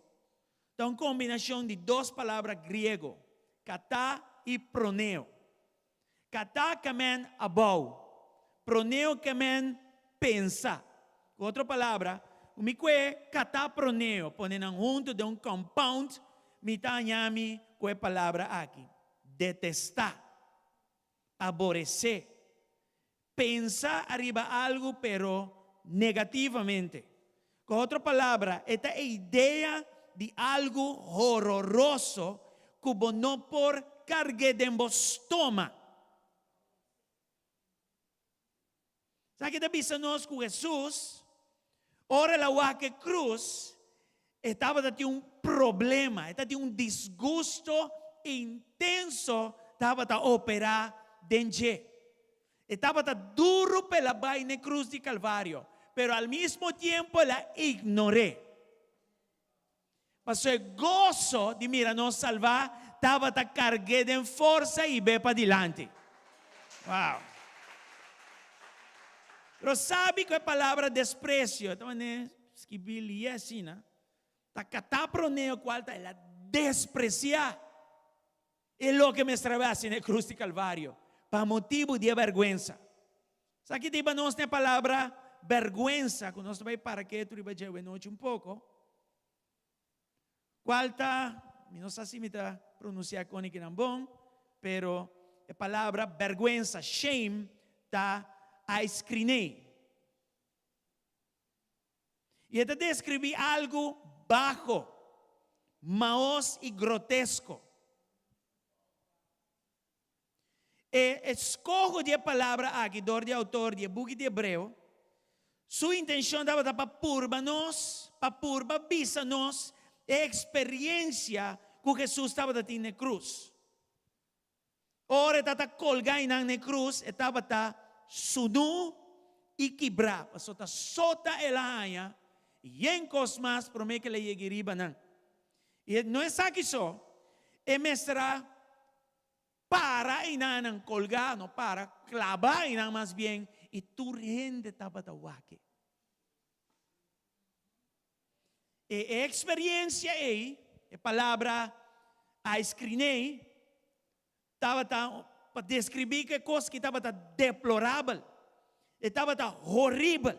ta un kombinashon di dos palabra griego, katá i proneo. Katá ke men abou, proneo ke men pensa. Ku otro palabra, ku mi kue katá proneo pone nan huntu den un compound, mi ta haña mi ku e palabra aki, detestá, aboresé, pensa ariba algu pero negativamente. Ku otro palabra, e ta e idea di algu hororoso ku bo no por karg'é den bo stoma. Sa ki ta bisa nos ku Hesus, ora el a wak e krus, e tabata tin un problema, e tatin un disgusto intenso tabata operá den dje. E tabata duru pa el a bai n'e krus di Kalvario, pero al mismo tiempo el a ignor'é. Pasobra e goso di mira nos salvá tabata karg'é den forsa i be padilanti. Wow! Pero sabi ku e palabra despresio, e ta manera skibí lié asina, ta kataproneo kual ta el a despresiá. E loke mester a hasi na e krus di Kalvario pa motibu di e bèrgwensa. Sa ki ta hiba nos na e palabra bèrgwensa ku nos ta bai para ketu riba dje awenochi un poko? Kual ta, mi no sa si mi ta pronunsiá kon ekinan bon, pero e palabra bèrgwensa, shame, ta aiskrinei. I e ta deskribí algu baho, maos i grotesko. E eskoho di e palabra aki dor di e outor di e buki di Hebreo, su intenshon tabata pa purba nos, pa purba bisa nos e eksperiensia ku Hesus tabata tin na e krus. Ora e tata kolgá einan na e krus, e tabata sunú i kibrá, pasobra ta sota el a haña yen kos mas promé ku el a yega riba nan. I no esaki so, e mester a para einanan kolgá, no para, klabá einan mas bien, i tur hende tabata wak e. E eksperensia ei, e palabra aiskrinei, tabata pa deskribí ku e kos ki tabata deplorabel, e tabata horibel.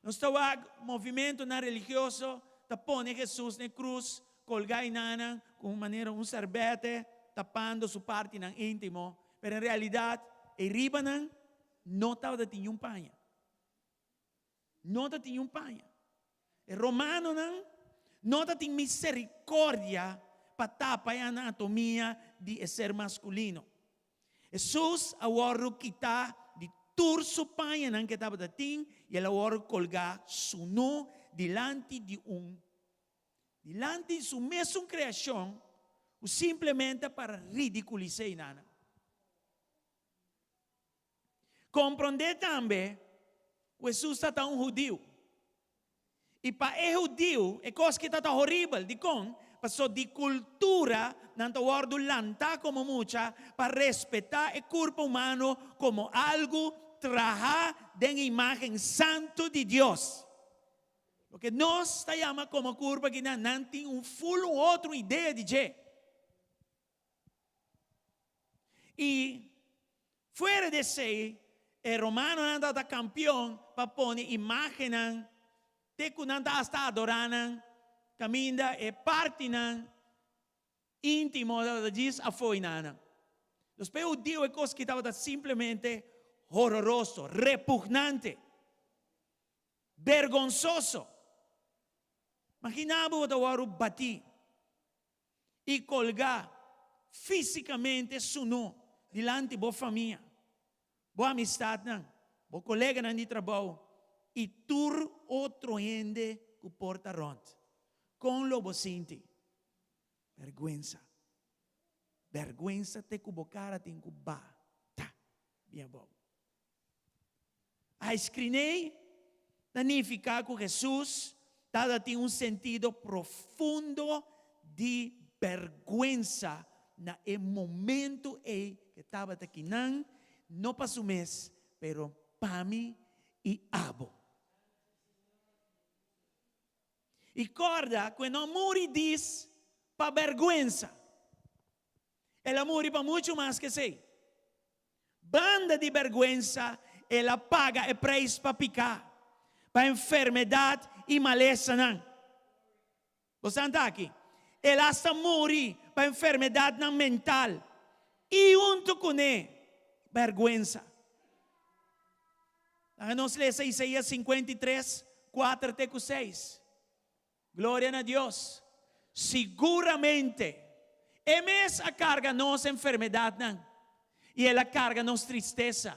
Nos ta wak movimentonan religioso ta pone Hesus na e krus, kolgá einanan ku un manera un sèrbètè tapando su partinan íntimo, pero en realidat e ribanan no tabata tin niun paña. No ta tin un paña. E romanonan no ta tin misericordia pa tapa e anatomia di e ser masculino. Hesus a wordo kita di Tur su pañanan ku e tabata tin i el a wòrdu kolgá sunú dilanti di un dilanti di su mesun kreashon ku simplemente para ridikulis'é i nan. Komprondé tambe ku Hesus tabata un hudiu. I pa e hudiu e kos ki tabata horibel. Dikon? Pasobra di kultura nan ta wòrdu lantá komo mucha pa respetá e kurpa humano komo algu trahá den e imágen santu di Dios. Loke nos ta yama komo kurpa kinan, nan tin un ful un otro idea di dje. I fuera di esei, e romanonan tabata kampion pa pone imágennan te ku nan ta asta adorá nan kaminda e partinan íntimo tabata djis afó i nan. Dus pa e hudiu e kos ki tabata simplemente hororoso, repugnante, bergonsoso. Maginá bo bo ta wòrdu batí. i kolgá físikamente sunú dilanti bo famia, bo amistatnan, bo koleganan di trabou i tur otro hende ku por ta rònt. Kon lo bo sinti? Bèrgwensa. Bèrgwensa te ku bo kara tin ku bata bien abou. Aiskrinei ta nifiká ku Hesus tabatin un sentido profundo di bèrgwensa na e momentu ei ku e tabata kinan, no pa su mes, pero pa mi i abo. I kòrda ku e no a muri dis pa bèrgwensa. El a muri pa muchu mas ku esei. Banda di bèrgwensa, el a paga e preis pa piká, pa enfermedat i malesanan. Bo sa ta aki? El asta muri pa enfermedatnan mental i huntu kuné bèrgwensa. Laga nos lesa Isaías 53, kuater te ku seis. Gloria na Dios! Siguramente E mes a karga nos enfermedatnan i El a karga nos tristesa.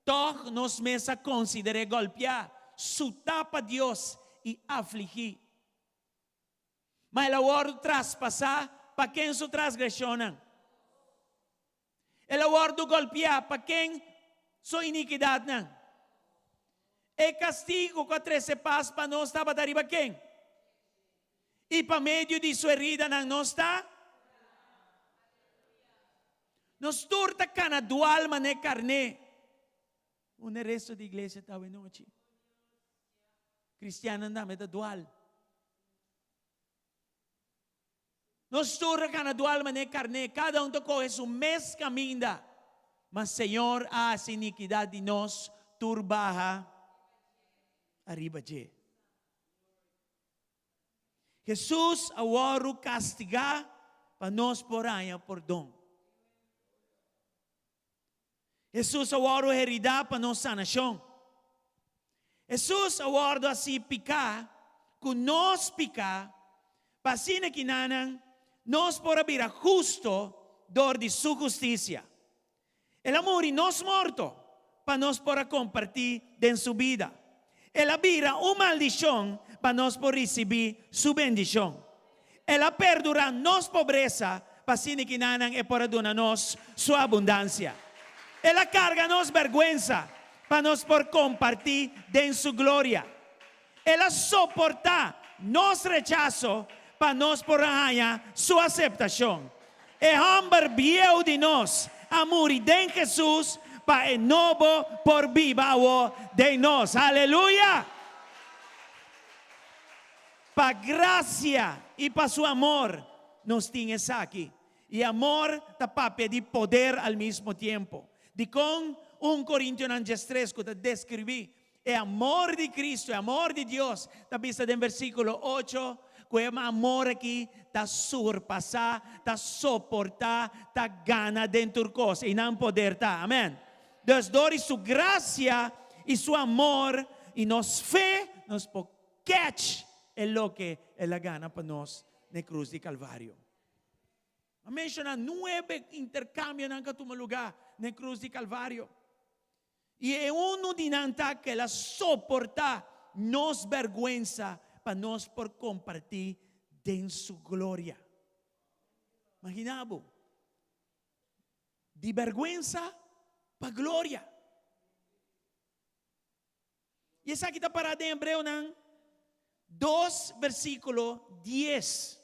Tòg nos mes a konsider'é gòlpiá, sutá pa Dios i afligí. Ma El a wòrdu traspasá pa ken su transgreshonnan? El a wòrdu gòlpiá pa ken su inikidatnan? E kastigu ku a trese pas pa nos tabata riba ken? I pa medio di su heridanan nos ta? Nos tur ta kana dual manera karné. Unda e resto di iglesia ta awenochi? Kristiannan tambe ta dual. Nos tur a kana dual manera karné, kada un ta kohe su mes kaminda, ma Señor a hasi inikidat di nos tur baha ariba dje. Hesus a wòrdu kastigá pa nos por haña pordon. Hesus a wòrdu heridá pa nos sanashon. Hesus a wòrdu hasi piká ku nos piká, pa asina kinanan nos por a bira husto dor di su hustisia. El a muri nos morto pa nos por a kompartí den su bida. El a bira un maldishon pa nos por risibí su bendishon. El a perdurá nos pobresa pa asina kinanan e por a duna nos su abundansia. El a karga nos bèrgwensa pa nos por kompartí den su gloria. El a soportá nos rechaso pa nos por a haña su aseptashon. E hòmber bieu di nos a muri den Hesus pa e nobo por biba awor den nos. Aleluya! Pa grasia i pa su amor nos tin esaki. I amor ta papia di poder al mismo tiempo. Dikon un Korintionan diestres ku ta deskribí e amor di Kristu, e amor di Dios, ta bisa den versíkulo ocho ku e amor aki ta surpasá, ta soportá, ta gana den tur kos. Einan poder ta. Amèn. Dus dor di su grasia i su amor i nos fe nos por catch e loke el a gana pa nos na e krus di Kalvario. A menshoná nuebe interkambionan ku a tuma lugá na e krus di Kalvario. I e unu di nan ta ku el a soportá nos bèrgwensa pa nos por kompartí den su gloria. Imaginá bo, di bèrgwensa pa gloria. I esaki ta pará den Hebreonan dos versíkulo dies.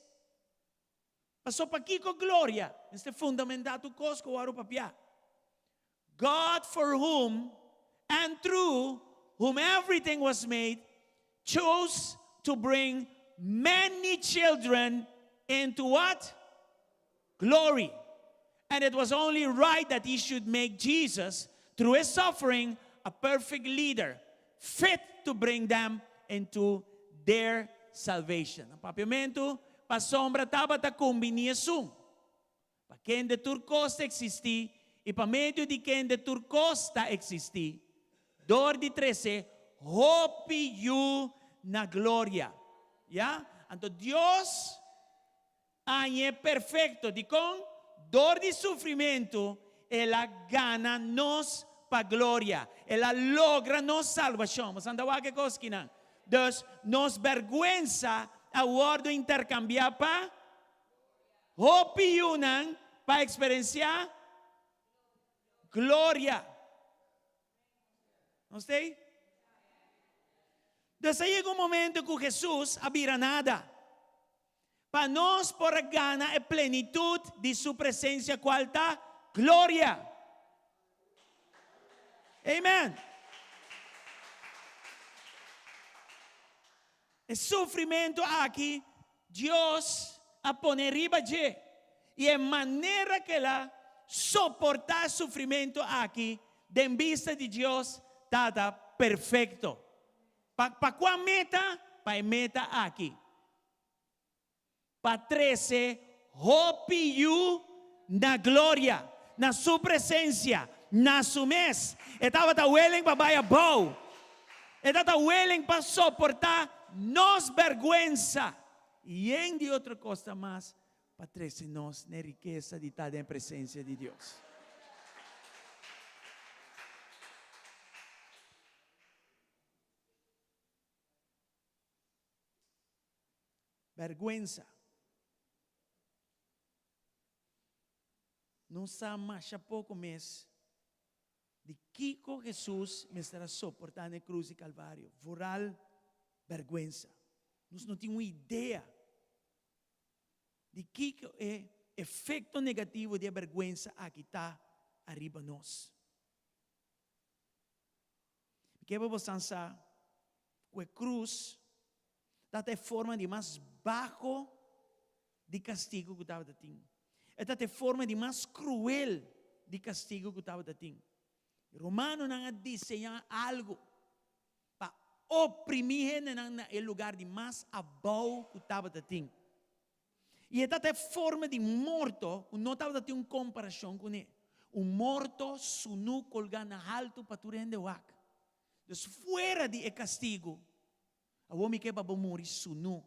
Paso pakiko gloria mester fundamentá tur kos ku wòrdu papiá? God for whom and through whom everything was made chose to bring many children into what? Glory. And it was only right that he should make Jesus through his suffering a perfect leader fit to bring them into their salvation. Na papiamentu, pasobra tabata kumbiní esun pa kende tur kos ta eksistí i pa medio di kende tur kos ta eksistí, dor di trese hopi yu na gloria. Ya? Anto Dios Añ'e perfecto. Dikon? Dor di sufrimentu el a gana nos pa gloria. El a logra nos salbashon. Bo sa ta wak e kos kinan. Dus, nos bèrgwensa a wòrdu interkambiá pa hopi yunan pa eksperensiá gloria. Nos ta ei? Dus a yega un momento ku Hesus a bira nada. Pa nos por a gana e plenitut di su presensia kual ta gloria. Amen. E sufrimentu aki Dios a pone riba dje, i e manera ku el a soportá e sufrimentu aki den bista di Dios tabata perfekto. Pa kua meta? Pa e meta aki, pa trese hopi yu na gloria, na su presensia, na su mes. E tabata willing pa bai abou. E tabata willing pa soportá nos bèrgwensa i yen di otro kos ta mas pa trese nos n'e rikesa di ta den presensia di Dios. Bèrgwensa. Nos sa masha poko mes di kiko Hesus mester a soportá na e krus di Kalvario, vooral bèrgwensa. Nos no tin un idea di kiko e efekto negativo di e bèrgwensa aki ta ariba nos. Mi ke pa bosan sa ku e krus ta ta e forma di mas baho di kastigu ku tabata tin. E ta ta e forma di mas kruel di kastigu ku tabata tin. E romanonan a diseñá algu pa oprimí hendenan na e lugar di mas abou ku tabata tin. I e ta ta e forma di morto ku no tabata tin un komparashon kuné. Un morto sunú kolgá na haltu pa tur hende wak. Dus fuera di e kastigu, awor mi ke pa bo muri sunú.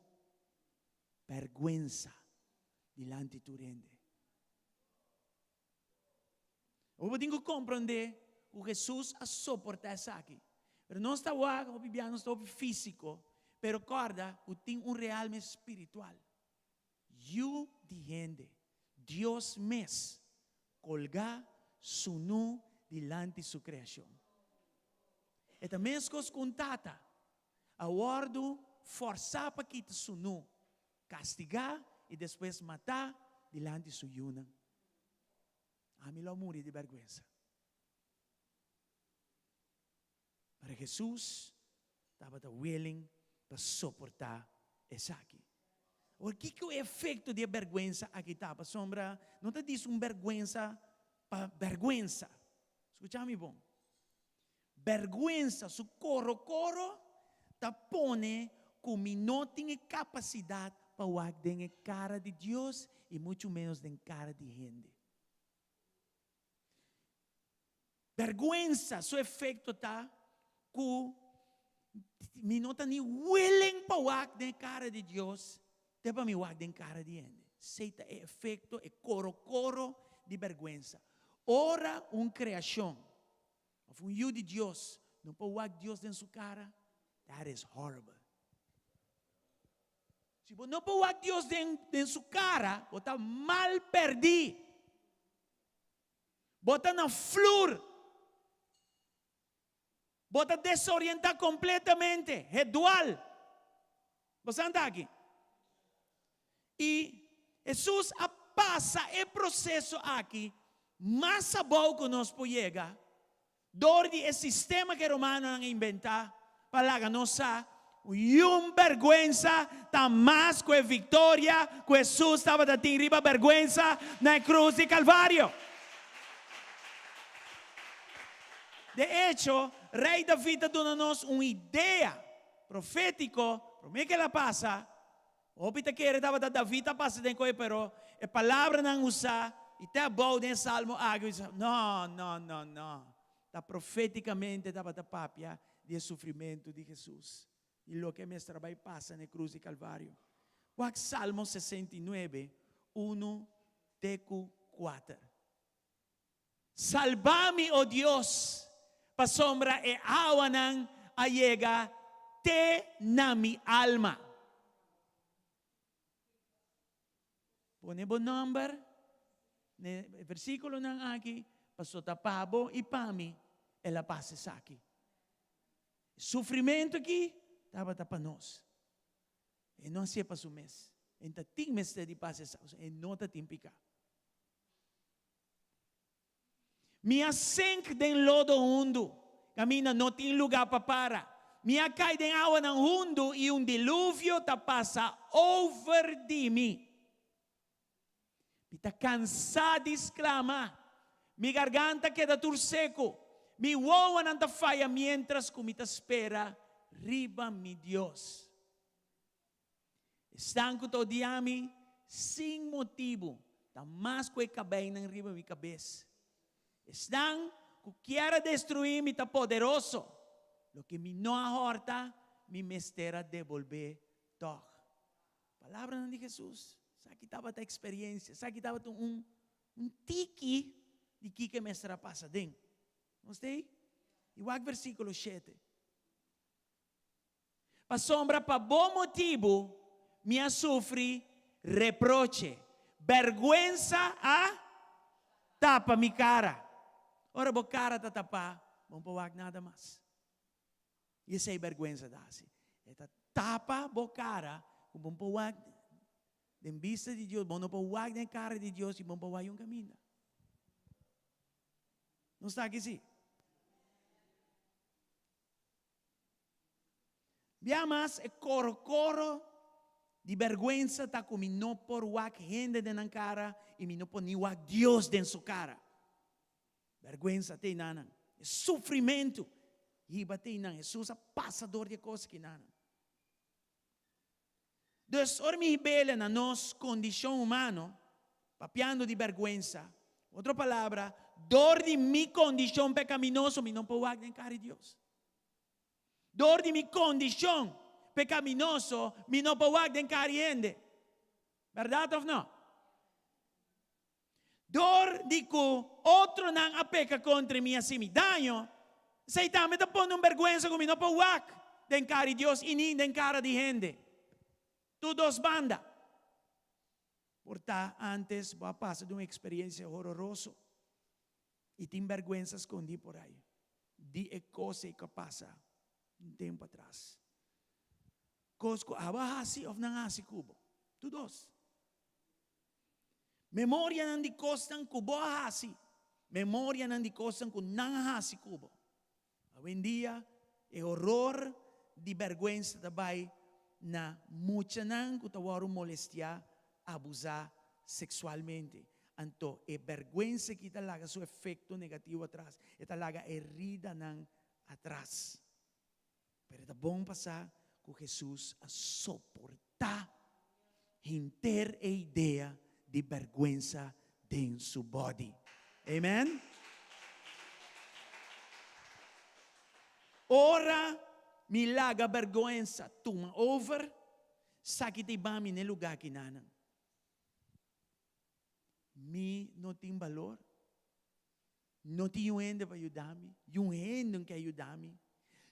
Bèrgwensa dilanti tur hende. Awor bo tin ku komprondé ku Hesus a soportá esaki. Pero nos ta wak hopi bia nos ta hopi físiko, pero kòrda ku tin un realme spiritual. Yu di hende, Dios mes, kolgá sunú dilanti su kreashon. E ta meskos ku un tata a wòrdu fòrsá pa kita sunú, kastigá i despues matá dilanti su yunan. Ami lo a muri di bèrgwensa. Pero Hesus tabata willing pa soportá esaki. Awor, kiko e efekto di e bèrgwensa aki ta? Pasobra no ta dis un bèrgwensa pa bèrgwensa. Skucha mi bon. Bèrgwensa su koro-koro ta pone ku mi no tin e kapasidat pa wak den e kara di Dios i muchu ménos den kara di hende. Bèrgwensa su efekto ta ku mi no ta ni willing pa wak den e kara di Dios te pa mi wak den kara di hende. Esei ta e efekto, e koro-koro di bèrgwensa. Ora un kreashon. Of un yu di Dios no por wak Dios den su kara, that is horrible. Si bo no por wak Dios den den su kara, bo ta mal perdí. Bo ta na flur. Bo ta desorientá kompletamente, hedual. Bo sa anta aki? I Hesus a pasa e proseso aki mas abou ku nos por yega dor di e sistema ku e romanonan a inventá pa laga nos sa ku yun bèrgwensa ta mas ku e viktoria ku Hesus tabata tin riba bèrgwensa na e krus di Kalvario. De echo, Rei David ta duna nos un idea profétiko promé ku el a pasa. Hopi ta kere tabata David a pasa den koe, pero e palabranan usá i te abou den e salmo aki bisa, no, no, no, no. Ta profétikamente tabata papia di e sufrimentu di Hesus i loke mester a bai pasa na e krus di Kalvario. Wak Salmo 69, unu te ku kuater. Salba mi, o Dios, pasobra e awanan a yega te na mi alma. Pone bo nòmber na e versíkulonan aki, pasobra ta pa bo i pa mi el a pasa esaki. E sufrimentu aki tabata pa nos. E no hasié pa su mes. E ta tin mester di pasa esaki, pasobra e no ta tin piká. Mi a sink den lodo hundu, kaminda no tin lugá pa para. Mi a kai den awanan hundu i un diluvio ta pasa over di mi. Mi ta kansá di sklama, mi garganta keda tur seku, mi wowonan ta faya miéntras ku mi ta spera riba mi Dios. Esnan ku ta odia mi sin motibu ta mas ku e kabeinan riba mi kabes. Esnan ku kier a destruí mi ta poderoso. Loke mi no a hòrta, mi mester a debolbé tòg. Palabranan di Hesus, esaki tabata eksperensia, esaki tabata un un tiki di kiko e mester a pasa aden. Nos ta ei? I wak versíkulo shete. Pasobra pa bo motibu mi a sufri reproche, bèrgwensa a tapa mi kara. Ora bo kara ta tapá, bo no por wak nada mas. I esei bèrgwensa ta hasi. E ta tapa bo kara ku bo no por wak den bista di Dios, bo no por wak den e kara di Dios i bo no por wak un kaminda. Nos ta aki si? Bia mas e koro koro di bèrgwensa ta ku mi no por wak hende den nan kara i mi no por ni wak Dios den su kara. Bèrgwensa te einan. E sufrimentu hiba te einan. Hesus a pasa dor di e kos akinan. Dus ora mi hib'el na nos kondishon humano, papiando di bèrgwensa, otro palabra, dor di mi kondishon pekaminoso mi no por wak den kara di Dios. Dor di mi kondishon pekaminoso mi no por wak den kara di hende. Bèrdat òf no? Dor di ku otronan a peka kontra mi i hasi mi daño, esei tambe ta pone un bèrgwensa ku mi no por wak den kara di Dios i ni den kara di hende. Tur dos banda. Por ta ántes bo a pasa di un eksperensia hororoso i tin bèrgwensa skondí por ai di e kos ei ku a pasa un tempu atras. Kos ku abo a hasi òf nan a hasi ku bo. Tur dos. Memorianan di kosnan ku bo a hasi, memorianan di kosnan ku nan a hasi ku bo. Awendia e horor di bèrgwensa ta bai na muchanan ku ta wòrdu molestiá, abusá seksualmente. Anto e bèrgwensa aki ta laga su efekto negativo atras, e ta laga heridanan atras. Pero ta bon pa sa ku Hesus a soportá henter e idea di bèrgwensa den su bòdi. Amen. Ora mi laga bèrgwensa tuma over, saki ta iba mi n'e lugá kinanan. Mi no tin balor? No tin un hende pa yuda mi, un hende no ke yuda mi.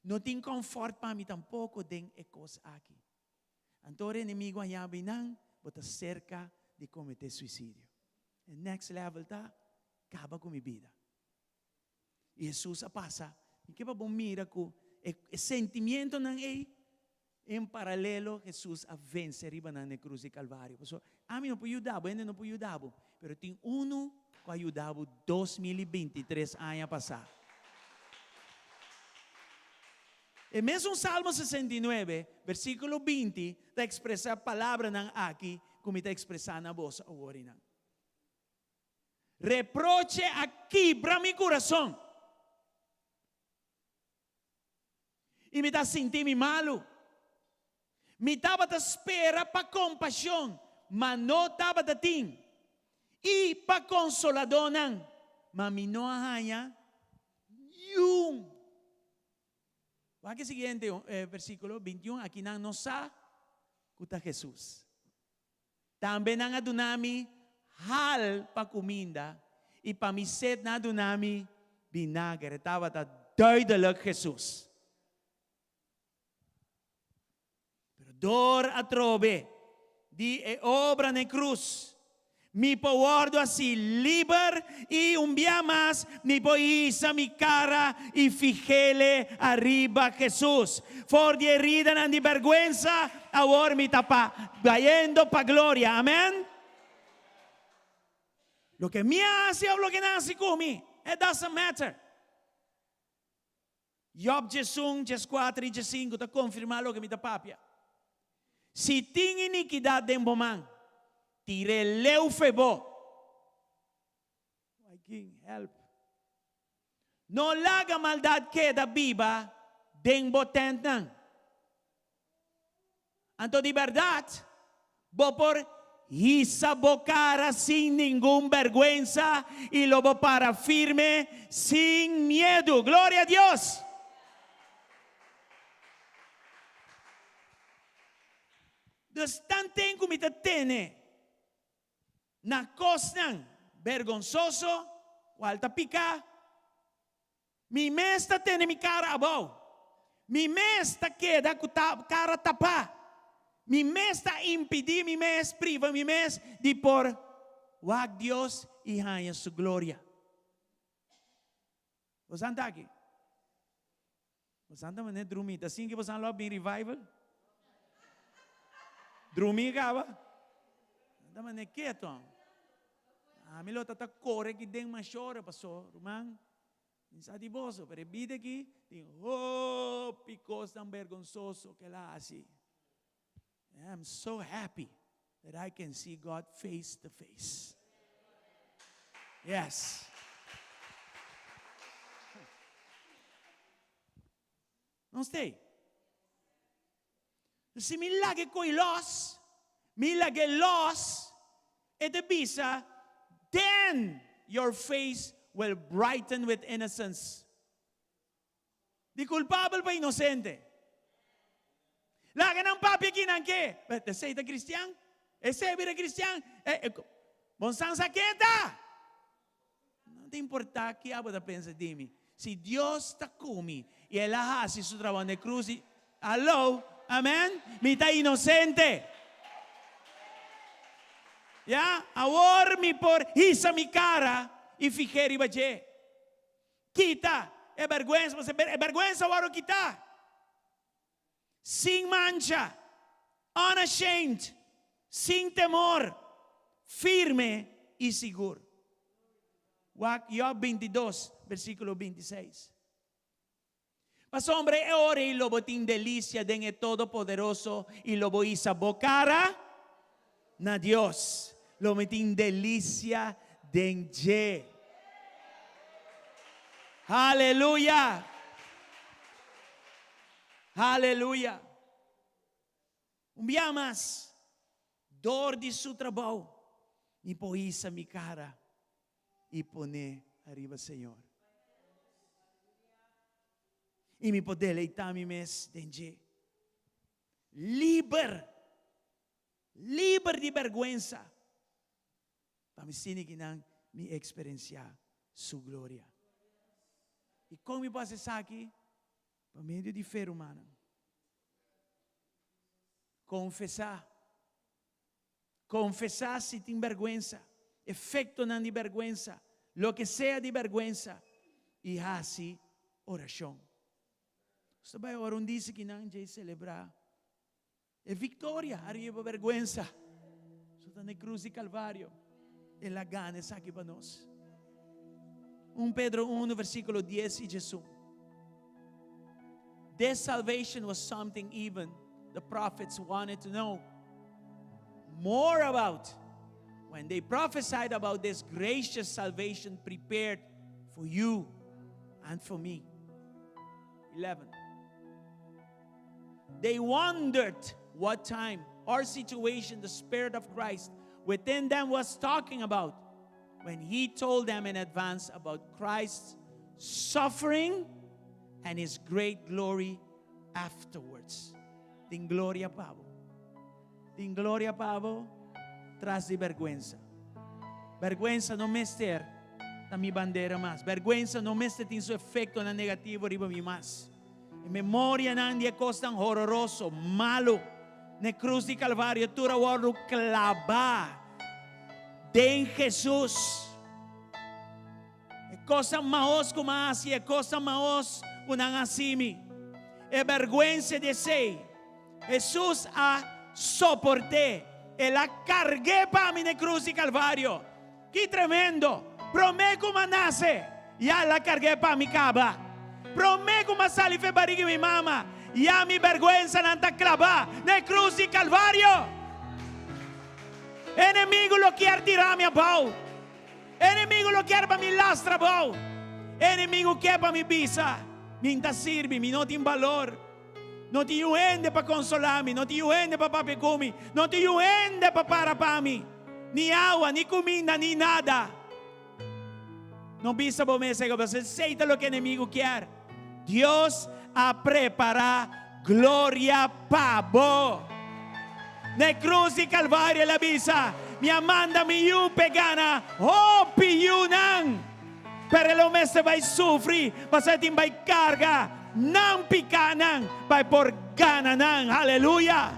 No tin comfort pa mi tampoco den e cos aki. Anto ora enemigo a yama nan, bo ta cerca di comete suicidio. E next level ta caba cu mi bida. Y Jesus a pasa. Mi ke pa bo mira cu e sentimientonan ey, en paralelo Jesus a vence riba nan na e cruz di Calvario. Pasobra ami no por yuda bo, hende no por yuda bo, pero tin uno cu a yuda bo 2023 aña pasa. E mesun Salmo 69, versiculo 20 ta expresa palabranan aki cu mi ta expresa na boso aworinan. Reproche a kibra mi kurason. I mi ta sinti mi malu. Mi tabata spera pa kompashon, ma no tabata tin, i pa konsoladónan, ma mi no a haña niun. Wak e siguiente versíkulo, 21, Akinan no sa ku ta Hesus. Tambe nan a duna mi hal pa kuminda, i pa mi set nan a duna mi binager. E tabata duidelijk Hesus. Pero dor atrobe di e obra na e krus, Mi por wòrdu hasi liber i un bia mas mi por hisa mi kara i fih'ele ariba Hesus. For di e heridanan di bèrgwensa, awor mi ta pa bayendo pa gloria. Amen. Loke mi a hasi òf loke nan a hasi ku mi, it doesn't matter. Job 11, 14 i 15 ta konfirmá loke mi ta papia. Si tin inikidat den bo man, tir'é leu fe bo. My King, help. No laga maldat keda biba den bo tèntnan. Anto di bèrdat, bo por hisa bo kara sin ningun bèrgwensa i lo bo para firme sin miedu. Gloria a Dios! Dus tanten ku mi ta tene na kosnan bergonsoso, kual ta piká, Mi mes ta tene mi kara abou. Mi mes ta keda ku kara tapá. Mi mes ta impidí mi mes, priva mi mes di por wak Dios i haña su gloria. Bosan ta aki? Bosan ta manera drumí. Ta sin ki bosan lo a bin revival? Drumí kaba? Ta manera keto. Ami lo ta ta kore aki den mashora paso, ruman. Mi sa di boso, pero e bida aki tin hopi kosnan bergonsoso ku el a hasi. And I'm so happy that I can see God face to face. Yes. Nos stay. Si mi lag'e ko'i los, mi lag'e los, e ta bisa, then your face will brighten with innocence. Di kulpabel pa inosente. Laga nan papia kinan ke. But esei ta kristian? Esei a bira kristian? Bon san sa ken ta? No ta importa ki abo ta pensa di mi. Si Dios ta ku mi i El a hasi su trabou na e krus di, Hallo, amen, mi ta inosente. Ya, awor mi por hisa mi kara i fih'é riba dje. Kita e bèrgwensa, pasobra e bèrgwensa a wòrdu kitá. Sin mancha, unashamed, sin temor, firme i sigur. Wak Job 22, versíkulo 26. Pasobra e ora ei lo bo tin delisia den e Todopoderoso i lo bo hisa bo kara na Dios. Lo mi tin delisia den dje. Haleluya! Haleluya! Un bia mas, dor di su trabou, mi por hisa mi kara i pone ariba Señor. I mi por deleitá mi mes den dje. Liber! Liber di bèrgwensa, pa mi sini ki nan mi eksperensiá Su gloria. I kon mi por hasi esaki? Pa medio di fe, rumannan. Konfesá. Konfesá si tin bèrgwensa, efektonan di bèrgwensa, loke sea di bèrgwensa, i hasi orashon. Nos ta bai ora un disi ki nan djei selebrá e viktoria ariba bèrgwensa. Su ta na e krus di Kalvario. El a gana esaki pa nos. Un Pedro unu versíkulo dies i diesun. This salvation was something even the prophets wanted to know more about when they prophesied about this gracious salvation prepared for you and for me. 11. They wondered what time or situation the Spirit of Christ within them was talking about when he told them in advance about Christ's suffering and his great glory afterwards. Tin gloria pa bo. Tin gloria pa bo tras di bergwensa. Bergwensa no mester ta mi bandera mas. Bergwensa no mester tin su efectonan negativo riba mi mas. E memorianan di e kosnan hororoso, malu, n'e krus di Kalvario tur a wòrdu klabá den Hesus. E kosnan mahos ku mi a hasi, e kosnan mahos ku nan a hasi mi, e bèrgwensa di esei, Hesus a soport'é, el a karg'é pa mi n'e krus di Kalvario. Ki tremendo! Promé ku m'a nase, ya el a karg'é pa mi kaba. Promé ku m'a sali f'e barigi mi mama, ya mi bèrgwensanan ta klabá na e krus di Kalvario. Enemigu lo kier tira mi abou. Enemigu lo kier pa mi lastra abou. Enemigu ke pa mi bisa, Mi n'ta sirbi, mi no tin balor. No tin yu hende pa konsolá mi, no tin yu hende pa papia ku mi, no tin yu hende pa para pa mi, ni awa, ni kuminda, ni nada. No bisa bo mes ego, pasobra esei ta loke enemigu kier. Dios a prepará gloria pa bo. Na e krus di Kalvario el a bisa, Mi a manda mi yu p'e gana hopi yunan. Pero e lo mester bai sufri pasobra e tin bai karga nan pikánan pa e por gana nan. Aleluya!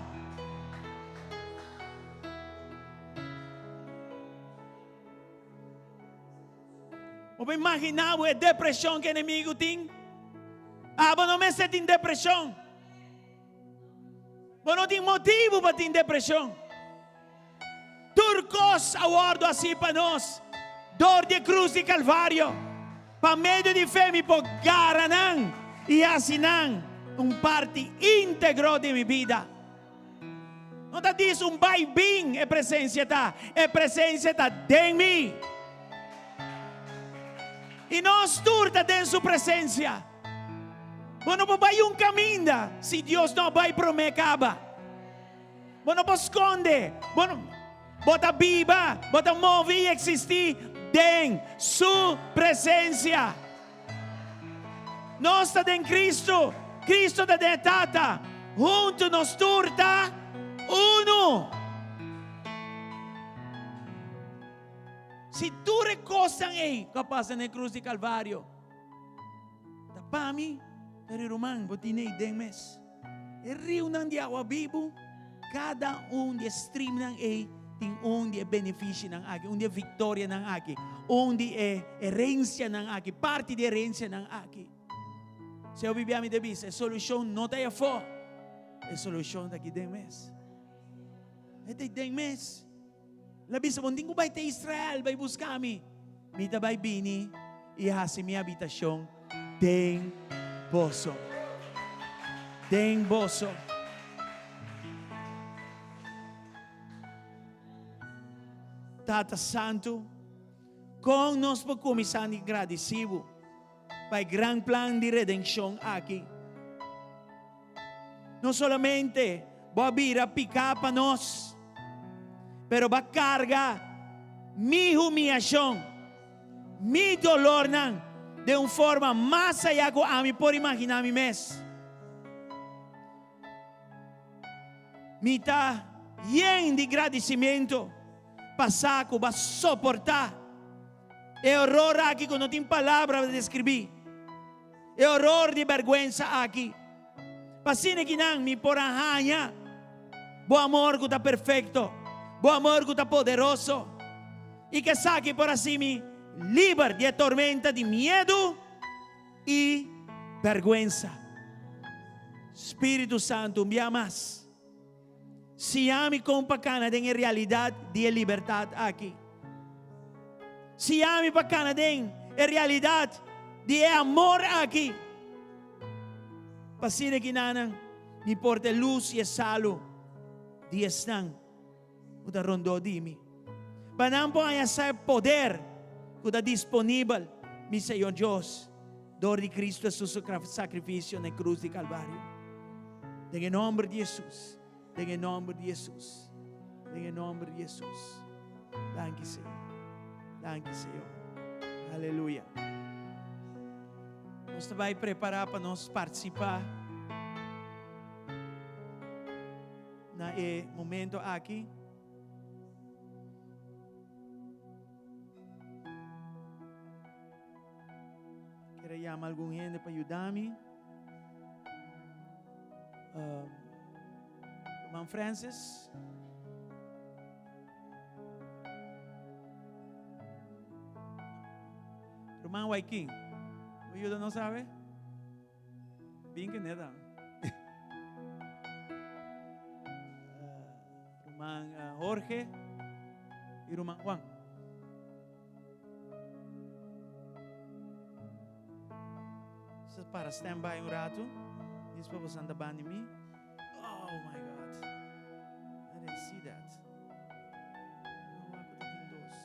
Bo por imaginá bo e depreshon ku e enemigu tin? Abo no mester tin depreshon. Bo no tin motibu pa tin depreshon. Tur kos a wòrdu hasí pa nos dor di e krus di Kalvario. Pa medio di fe mi por gara nan i hasi nan un parti íntegro di mi bida. No ta dis un bai bin e presensia ta, e presensia ta den mi. I nos tur ta den su presensia. Bo no por bai un kaminda si Dios no a bai promé kaba. Bo no por skonde. Bo no, bo ta biba, bo ta move i eksistí den Su presensia. Nos ta den Kristu, Kristu ta den e Tata. Huntu nos tur ta unu. Si tur e kosnan ei ku a pasa na e krus di Kalvario ta pa mi, pero e ruman bo tin ei den mes. E riunan di awa bibu, kada un di e streamnan ei tin un di e benefishinan aki, un di e viktorianan aki, un di e herensianan aki, parti di e herensianan aki. Señor Bibia mi ta bisa, e solushon no ta ei afó, e solushon ta aki den mes. E ta ei den mes. El a bisa, Bo no tin ku bai te Israel bai buska mi. Mi ta bai bini i hasi mi habitashon den boso. Den boso. Tata Santu, kon nos por kuminsá di gradisí Bo pa e gran plan di redenshon aki? No solamente bo a bira piká pa nos, pero bo a karga mi humiashon, mi dolornan den un forma mas ayá ku ami por imaginá mi mes. Mi ta yen di gradisimentu pa sa ku bo a soportá e horor aki ku no tin palabra pa deskribí. e horor di bèrgwensa aki. Pa asina ki nan mi por a haña Bo amor ku ta perfekto, Bo amor ku ta poderoso, i ku esaki por hasi mi liber di e tormenta di miedu i bèrgwensa. Spiritu Santu, un bia mas, siña mi kon pa kana den e realidat di e libertat aki. Siña mi pa kana den e realidat di e amor aki. Pa asina kinanan mi por ta e lus i e salu di esnan ku ta rondó di mi. Pa nan por haña sa e poder ku ta disponibel, mi Señor Dios, dor di Cristo Hesus su sakrifisio na e krus di Kalvario. Den e nòmber di Hesus, den e nòmber di Hesus, den e nòmber di Hesus. Danki, Señor. Danki, Señor. Aleluya. Nos ta bai prepará pa nos partisipá na e momento aki. Quiero yama algun hende pa yuda mi. Uh, Ruman Francis. Ruman Waikin. Bo yuda nos sabe? Bin que neta. Ruman Jorge y Ruman Juan. Sa para stand by un rato. Después vos anda bandi mi. Oh my God. I didn't see that. No, wak ku ta tin dos.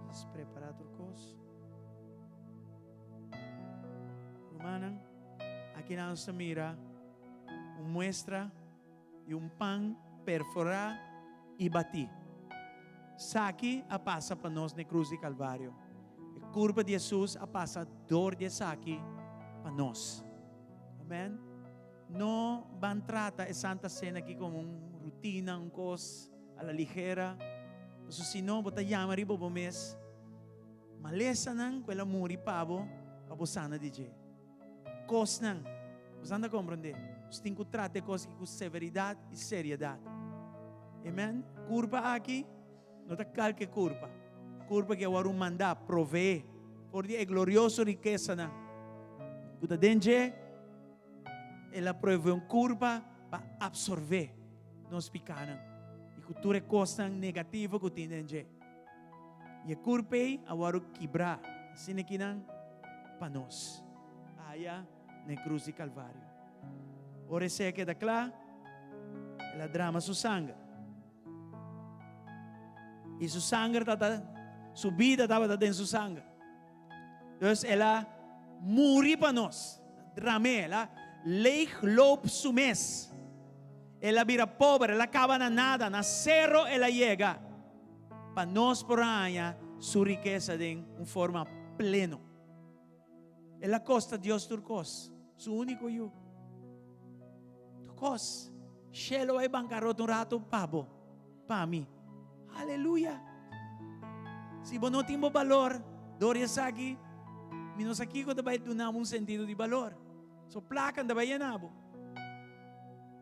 Just prepara tur kos. Rumannan, aki nan nos ta mira un muestra di un pan perforá i batí. Saki a pasa pa nos na e krus di Kalvario. E kurpa di Hesus a pasa dor di esaki pa nos. Amen. No ban trata e Santa Cena aki como un rutina, un cos a la ligera. Pasobra si no, bo ta yama riba bo mes malesanan cu el a muri pa bo, pa bo sana di dje. Cosnan. Bo ta comprende? Nos tin cu trata e cos aki cu severidad y seriedad. Amen. Curpa aki no ta calke curpa. Curpa ki a worde manda, provee for di e glorioso rikesanan cu ta den dje. El a provee un kurpa pa absorbé nos pikánan i ku tur e kosnan negativo ku tin den dje. I e kurpa ei a wòrdu kibrá asina kinan pa nos aya na e krus di Kalvario. Ora esei a keda kla, el a drama su sanger. I su sanger tabata, su bida tabata den su sanger. Dus el a muri pa nos. Dram'é, el a leegloop su mes. El a bira pober, el a kaba na nada, na sero el a yega pa nos por a haña su rikesa den un forma pleno. El a kosta Dios tur kos, su úniko yu. Tur kos. Shelo a e bankarota un rato pa bo. Pa mi. Aleluya! Si bo no tin bo balor dor di esaki, mi no sa kiko ta bai duna bo un sentido di balor. So plaka no ta bai yena bo.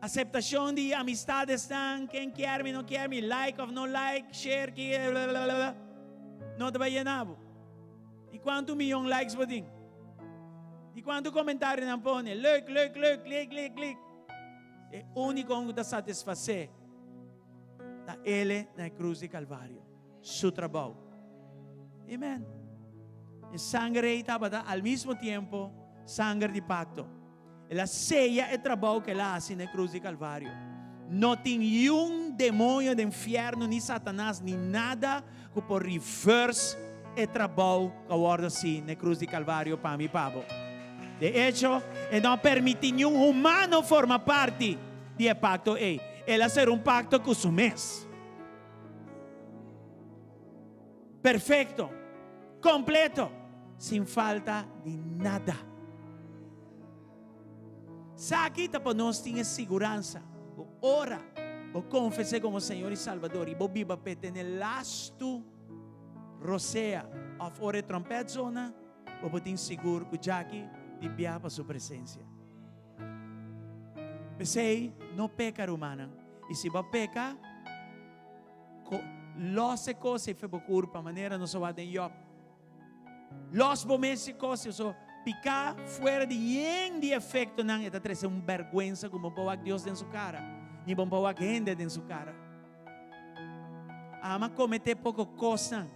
Aseptashon di amistadesnan, ken kier mi, no kier mi, like of no like, share ki, blablabla, no ta bai yena bo. Di kuantu miyon likes bo tin? Di kuantu komentario nan pone? Leuk, leuk, leuk, klik, klik, klik. E úniko ku ta satisfasé ta Ele na e krus di Kalvario, Su trabou. Amen. E sanger ei tabata al mismo tiempo sanger di pakto. El a seya e trabou ku el a hasi na e krus di Kalvario. No tin niun demoño den fièrnu, ni Satanas, ni nada ku por reverse e trabou ku a wòrdu hasi na e krus di Kalvario pa mi i pa bo. De echo, e no a permití niun humano forma parti di e pakto ei. El a sera un pakto ku su mes. Perfekto. Kompleto. sin falta di nada. Esaki ta pa nos tin e siguransa ku ora bo konfes'é komo Señor i Salbador i bo biba p'e tene lastu rosea òf ora e tròmpèt zona, bo por tin sigur ku djaki di bia pa su presensia. P'esei, no peka, rumannan, i si bo a peka, lòs e kos ei for bo kurpa, manera nos a wak den Jòb. Lòs bo mes e kos ei, so piká fuera di yen di efektonan e ta trese un bèrgwensa ku bo por wak Dios den su kara, ni bo por wak hende den su kara. Ama kometé poko kosnan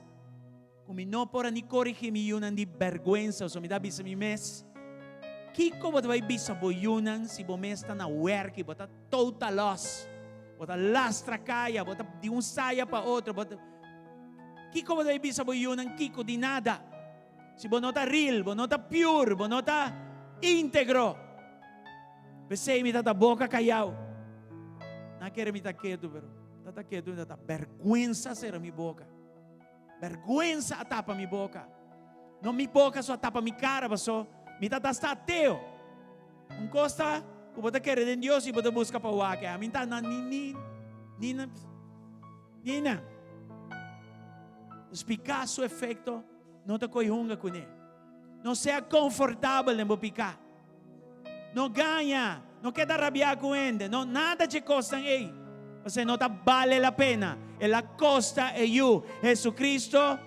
ku mi no por a ni korigí mi yunan di bèrgwensa, so mi ta bisa mi mes, Kiko bo ta bai bisa bo yunan si bo mes ta na wèrki, bo ta total lòs, bo ta lastra kaya, bo ta di un saya pa otro, bo ta. Kiko bo ta bai bisa bo yunan? Kiko? Di nada. Si bo no ta real, bo no ta pure, bo no ta íntegro. P'esei mi ta ta boka kayau. Nan kere mi ta ketu, pero ta ta ketu mi ta ta bèrgwensa sera mi boka. Bèrgwensa a tapa mi boka. No mi boka so a tapa mi kara, paso mi ta ta sta ateo. Un kos ta ku bo ta kere den Dios i bo ta buska pa wak. Ami ta na ni ni ni na ni na. Dus piká su efekto no ta koi hunga kuné. No sea konfortabel den bo piká. No gaña, no keda rabiá ku hende, no nada dje kosnan ei, pasobra no ta bale la pena. El a kosta e Yu, Jesucristo,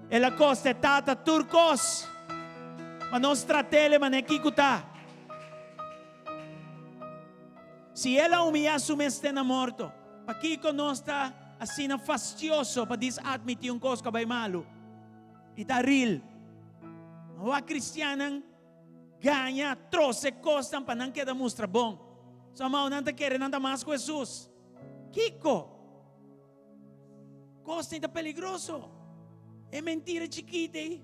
el a kosta e Tata tur kos. Ma nos trat'El manera kiko ta. Si El a humiyá Su mes te na morto, pakiko nos ta asina fastioso pa disadmití un kos ku a bai malu i ta ril? Wak kristiannan Gaña, trose kosnan pa nan keda mustra bon. Somehow nan ta kere nan ta mas ku Hesus. Kiko? Kosnan ta peligroso. E mentira chikit ei,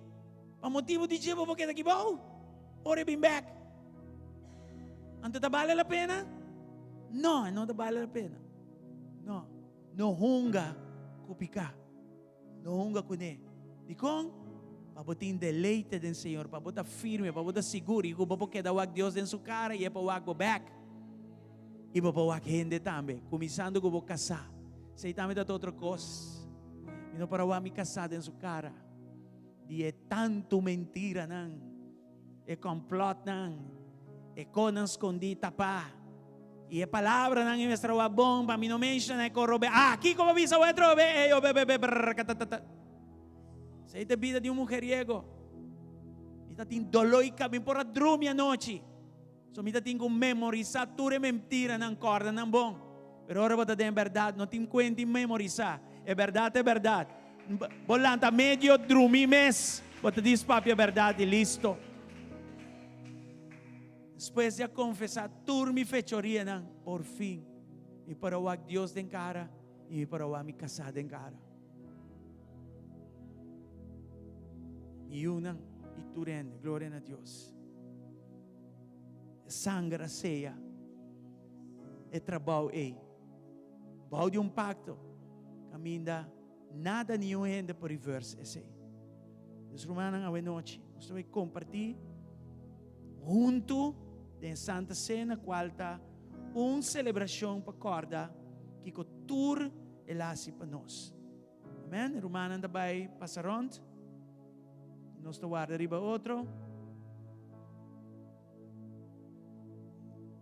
pa motibu di dje bo por keda kibou ora e bin bek. Anto ta bale la pena? No, e no ta bale la pena. No, no hunga ku piká. No hunga kuné. Dikon? Pa bo tin deleite den Señor, pa bo ta firme, pa bo ta sigur i ku bo por keda wak Dios den su kara i e por wak bo bèk. I bo por wak hende tambe, kuminsando ku bo kasá. Esei tambe ta otro kos. Mi no por a wak mi kasá den su kara di e tantu mentiranan, e kòmplòtnan, e konan skondí tapá. I e palabranan e mester a bon pa mi no menshona e korobe. Ah, kiko bo bisa awor atrobe? Ey, o be be be brr katatata. Esei ta e bida di un mujeriego. Mi ta tin doló i mi por a drumi anochi. So mi ta tin ku memorisá tur e mentiranan, kòrda nan bon. Pero ora bo ta den e bèrdat, no tin kuenta i memorisá. E bèrdat ta e bèrdat. Bo lanta medio drumi mes, bo ta dis papia bèrdat i listo. Despues di a konfesá tur mi fechorianan, por fin mi por a wak Dios den kara i mi por a wak mi kasá den kara. Mi yunan i tur hende, gloria na Dios. E sanger a seya e trabou ei. Bou di un pakto kaminda nada niun hende por reverse esei. Dus rumannan, awe nochi nos ta bai kompartí huntu den Santa Sena kual ta un selebrashon pa kòrda kiko tur el hasi pa nos. Amen. Rumannan ta bai pasa rònt. Nos ta warda riba otro.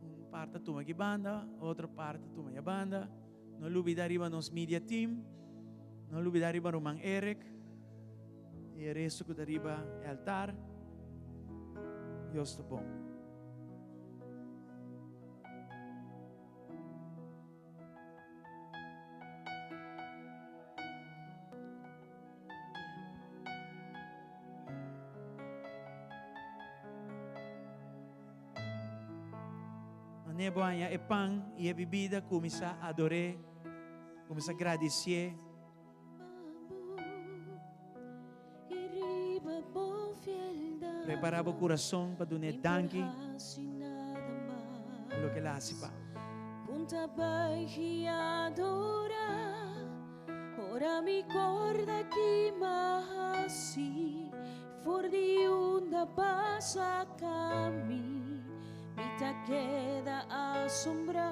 Un par ta tuma aki banda, otro par ta tuma ya banda. No lubida riba nos media team. No lubida riba ruman Eric. Y e resto cu ta riba e altar. Dios ta bon. Wanneer bo haña e pan i e bibida, kuminsá ador'é, kuminsá gradisié. Prepará bo kurason pa dun'é danki pa loke el a hasi pa bo. Ora mi corda ki m'a haci. For di unda b'a saka mi, mi ta keda asombrá.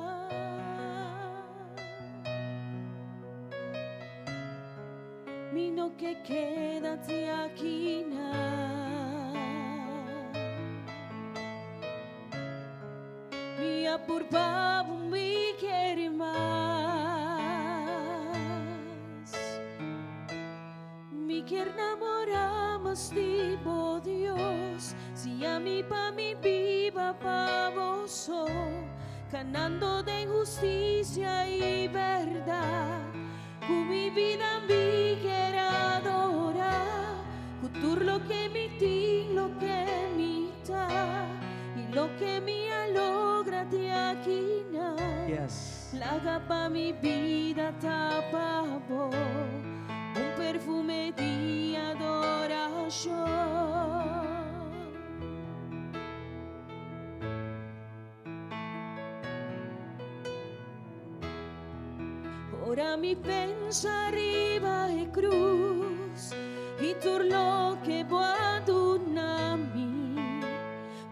Mi no ke keda te akina. Mi a purba bo mi kere mas. Mi kier namora mas di bo Dios Si ami pa mi biba pa bo so Canando den husticia y berdad Cu mi bida mi kier adora Cu tur loke mi tin loke mi ta Y loke mi a logra te akinan Laga pa mi bida ta pa bo Un perfume di adoracion. Ora mi pensa riba e cruz y tur loke bo a duna mi,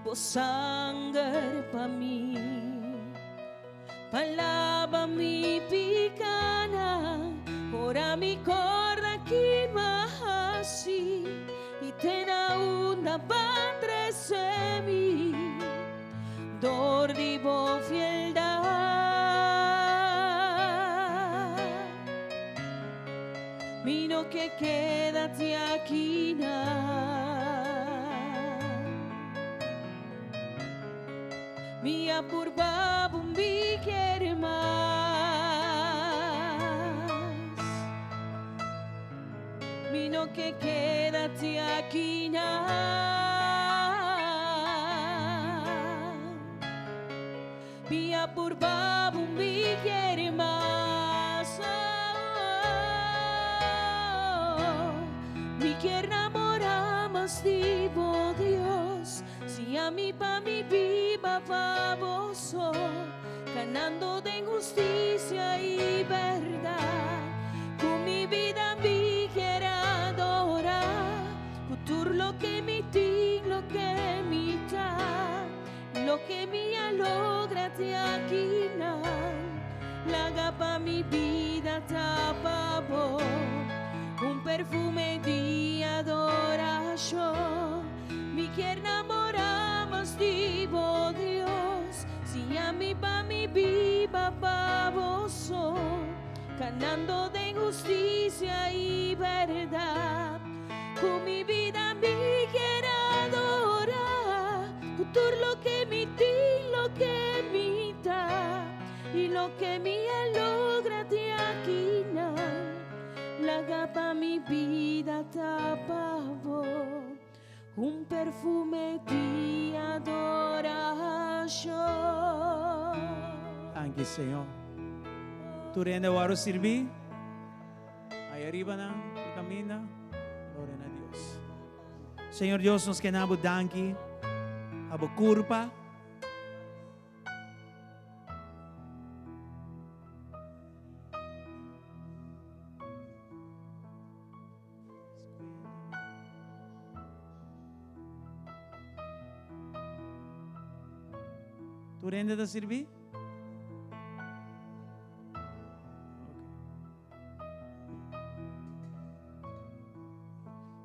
bo sanger pa mi. Pa laba mi picanan, ora mi corda ki m'a haci y te na unda b'a trece mi dor di bo fieldad. Mi no ke keda te akinan. Mi a purba bo mi kere mas. Mi no ke keda te akinan. Mi a purba bo mi kere mas. Oh, mi kier namora mas di bo Dios. Si ami pa mi biba pa bo so, Canando den husticia y berdad. Cu mi bida mi kier adora, Cu tur loke mi tin, loke mi ta, Loke mi a logra te akinan. Laga pa mi bida ta pa bo, Un perfume di adoracion. Mi kier namora mas di bo Dios Siña mi pa mi biba pa bo so Canando den husticia y berdad Cu mi bida mi kier adora Cu tur loke mi tin loke mi ta Y loke mi a logra te akinan Laga pa mi bida ta pa bo Un perfume di adoracion. Danki Señor. Tur hende a wòrdu sirbí. Ai ariba nan por kaminda. Gloria na Dios. Señor Dios nos ke na bo danki pa bo kurpa. Tur hende ta sirbi?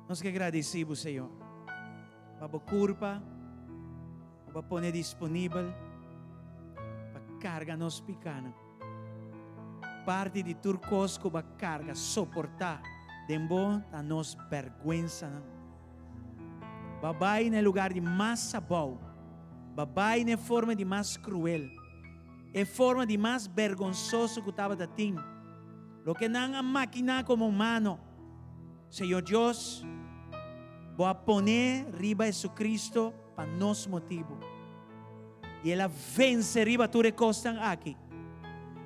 Nos ke gradisi bo, Señor, pa bo kurpa ku bo a pone disponibel pa karga nos pikanan. Parti di tur kos ku bo a karga, soportá den bo ta nos bèrgwensanan. Bo a bai na e lugar di mas abou, bo a bai na e forma di mas kruel, e forma di mas bergonsoso ku tabata tin, loke nan a makiná komo humano. Señor Dios, bo a pone riba Jesucristo pa nos motibu. I el a vense riba tur e kosnan aki.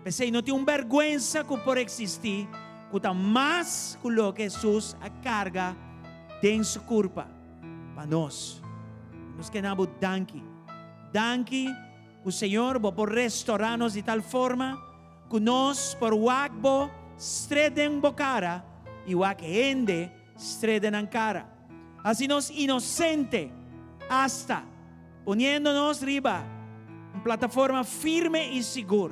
P'esei no tin un bèrgwensa ku por eksistí ku ta mas ku loke Hesus a karga den su kurpa pa nos. Nos ke na bo danki. Danki ku Señor bo por restorá nos di tal forma ku nos por wak bo stret den bo kara i wak hende stret den nan kara. Hasi nos inosente asta poniendo nos riba un plataforma firme i sigur.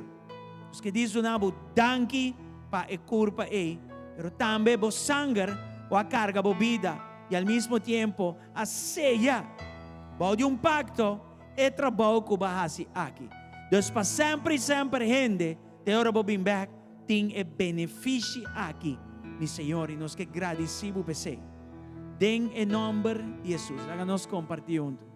Nos ke dis duna bo danki pa e kurpa ei, pero tambe bo sanger ku a karga bo bida i al mismo tiempo a seya bou di un pakto e trabou ku bo a hasi aki. Dus pa semper i semper hende te ora bo bin bek tin e benefishi aki, mi Señor, i nos ke gradisí bo p'esei. Den e nòmber di Hesus. Laga nos kompartí huntu.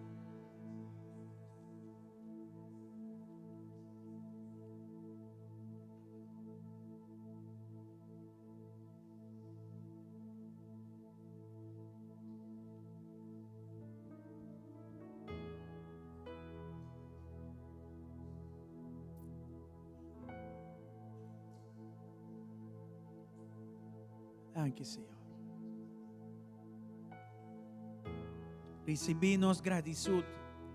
Danki, Señor. Risibí nos gratitud,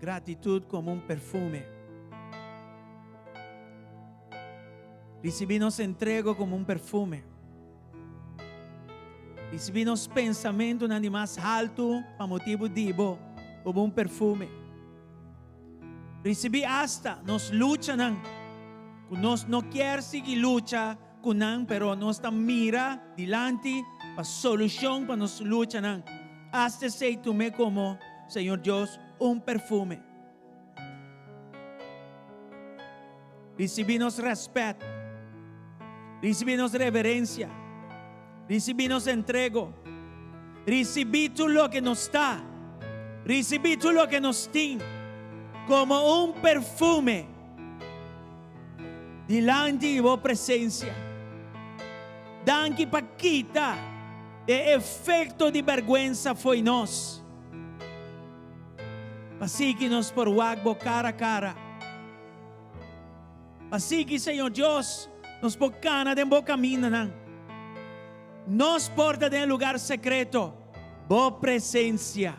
gratitud como un perfume. Risibí nos entrego como un perfume. Risibí nos pensamentonan di mas haltu pa motibu di bo como un perfume. Risibí asta nos luchanan ku nos no kier sigui lucha ku nan pero nos ta mira dilanti pa solushon pa nos luchanan. Asta esei tum'é komo, Señor Dios, un perfume. Risibí nos rèspèt. Risibí nos reverensia. Risibí nos entrego. Risibí tur loke nos ta. Risibí tur loke nos tin komo un perfume dilanti di bo presensia. Danki pa kita e efekto di bèrgwensa fo'i nos. Pa sigui nos por wak bo kara kara. Pa sigui, Señor Dios, nos por kana den bo kamindanan. Nos por ta den e lugar sekreto, bo presensia.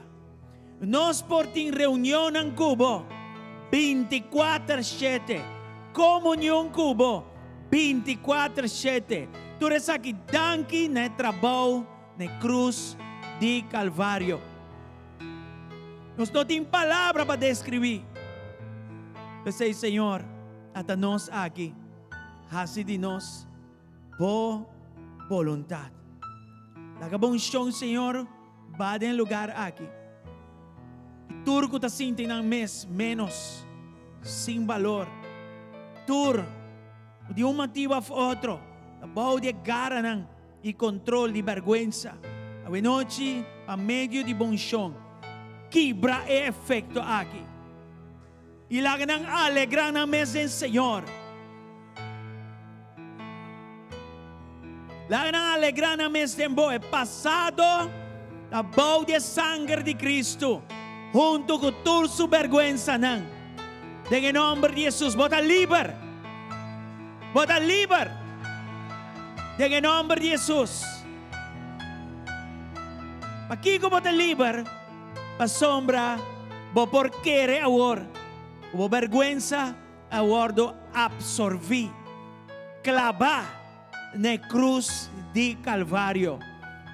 Nos por tin reunionnan ku bo bintikuater shete, komunion ku bo bintikuater shete. Tur esaki danki na e trabou na e krus di Kalvario. Nos no tin palabra pa describí. P'esei, Señor, ata nos aki, haci di nos Bo boluntad. Laga Bo uncion, Señor, ba den e lugar aki. I tur cu ta sinti nan mes menos, sin balor, tur cu di un motibo of otro ta bou di e garanan, i kontrol di bèrgwensa. Awenochi, pa medio di bon shon, kibra e efekto aki i laga nan alegrá nan mes den Señor. Laga nan alegrá nan mes den bo. E pasado ta bou di e sanger di Kristu, huntu ku tur su bèrgwensanan. Den e nòmber di Hesus, bo ta liber! Bo ta liber den e nomber di Hesus. Pakiko bo ta liber? Pasobra bo por kere awor ku bo bèrgwensa a wòrdu apsorbí, klabá na e krus di Kalvario.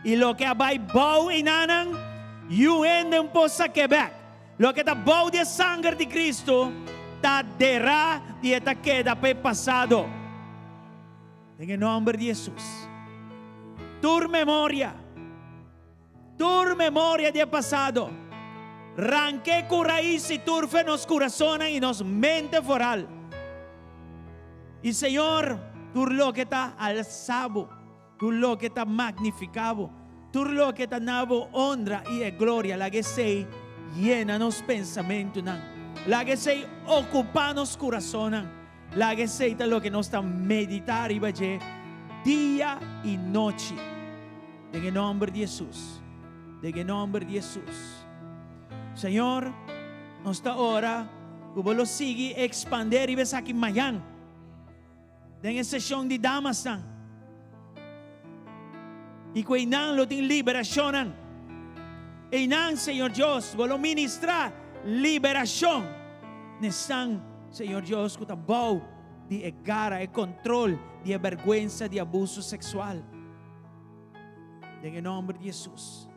I loke a bai bou einanan, yu hende un por sak'é bèk. Loke ta bou di e sanger di Cristo ta derá i e ta keda pa e pasado. Den e nomber di Jesus. Tur memoria, tur memoria di e pasado, rank'é ku rais i tur fe nos kurasonnan i nos mente foral. I Señor, tur loke ta alsa Bo, Tur loke ta magnifiká bo, tur loke ta na bo honra i e gloria, laga esei yena nos pensamentunan, laga esei okupá nos kurasonnan, laga esei ta loke nos ta meditá riba dje dia i nochi. Den e nòmber di Hesus, den e nòmber di Hesus. Señor, nos ta ora ku bo lo sigui ekspandé riba esaki mañan. Den e seshon di damasnan i ku einan lo tin liberashonnan. Einan, Señor Dios, bo lo ministrá liberashon na esnan, Señor Dios, ku ta bou di e gara, e kontrol di e bèrgwensa di abuso seksual. Den e nòmber di Hesus.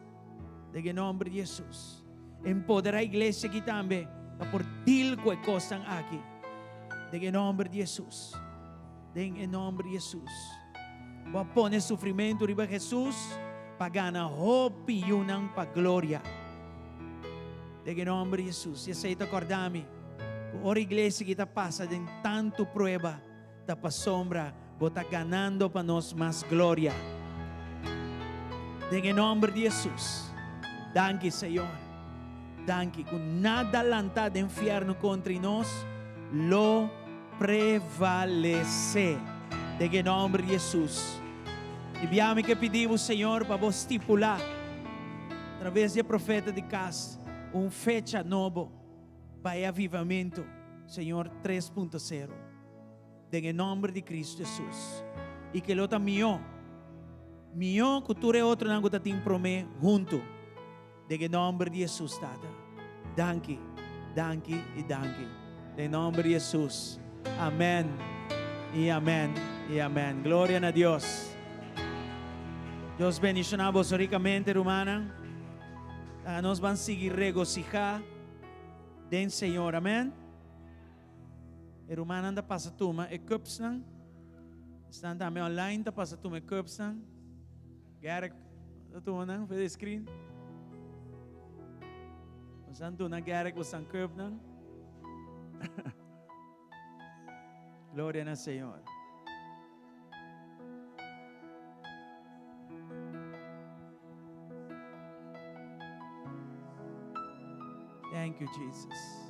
Den e nomber di Hesus. Empoderá iglesia aki tambe pa por deal ku e kosnan aki. Den e nomber di Hesus. Den e nomber di Hesus. Bo a pone sufrimentu riba Hesus pa gana hopi yunan pa gloria. Den e nomber di Hesus. I esei ta kòrda mi ku ora iglesia aki ta pasa den tantu prueba, ta pasobra bo ta ganando pa nos mas gloria. Den e nomber di Hesus. Danki, Señor. Danki ku nada lanta den fierno kontra nos lo prevalesé. Den e nomber di Hesus. I bia mi ke pidi bo, Señor, pa bo stipulá traves di e profeta di kas un fecha nobo pa e avivamentu, Señor, tres punto sero. Den e nomber di Cristo Jesus. I ke lo ta mihó, mihó ku tur e otronan ku ta tin promé huntu. Den e nomber di Jesus, Tata. Danki, danki i danki. Den nomber di Jesus. Amen i amen i amen. Gloria na Dios. Dios bendiciona boso ricamente, rumannan. Laga nos ban sigui regocihá den Señor. Amen. E rumannan ta pasa tuma e cupsnan. Esnan tambe online ta pasa tuma e cupsnan. Gerrit ta tuma nan for di screen. Nos a duna Gerrit bosan cupnan. Gloria na Señor. Thank you, Jesus.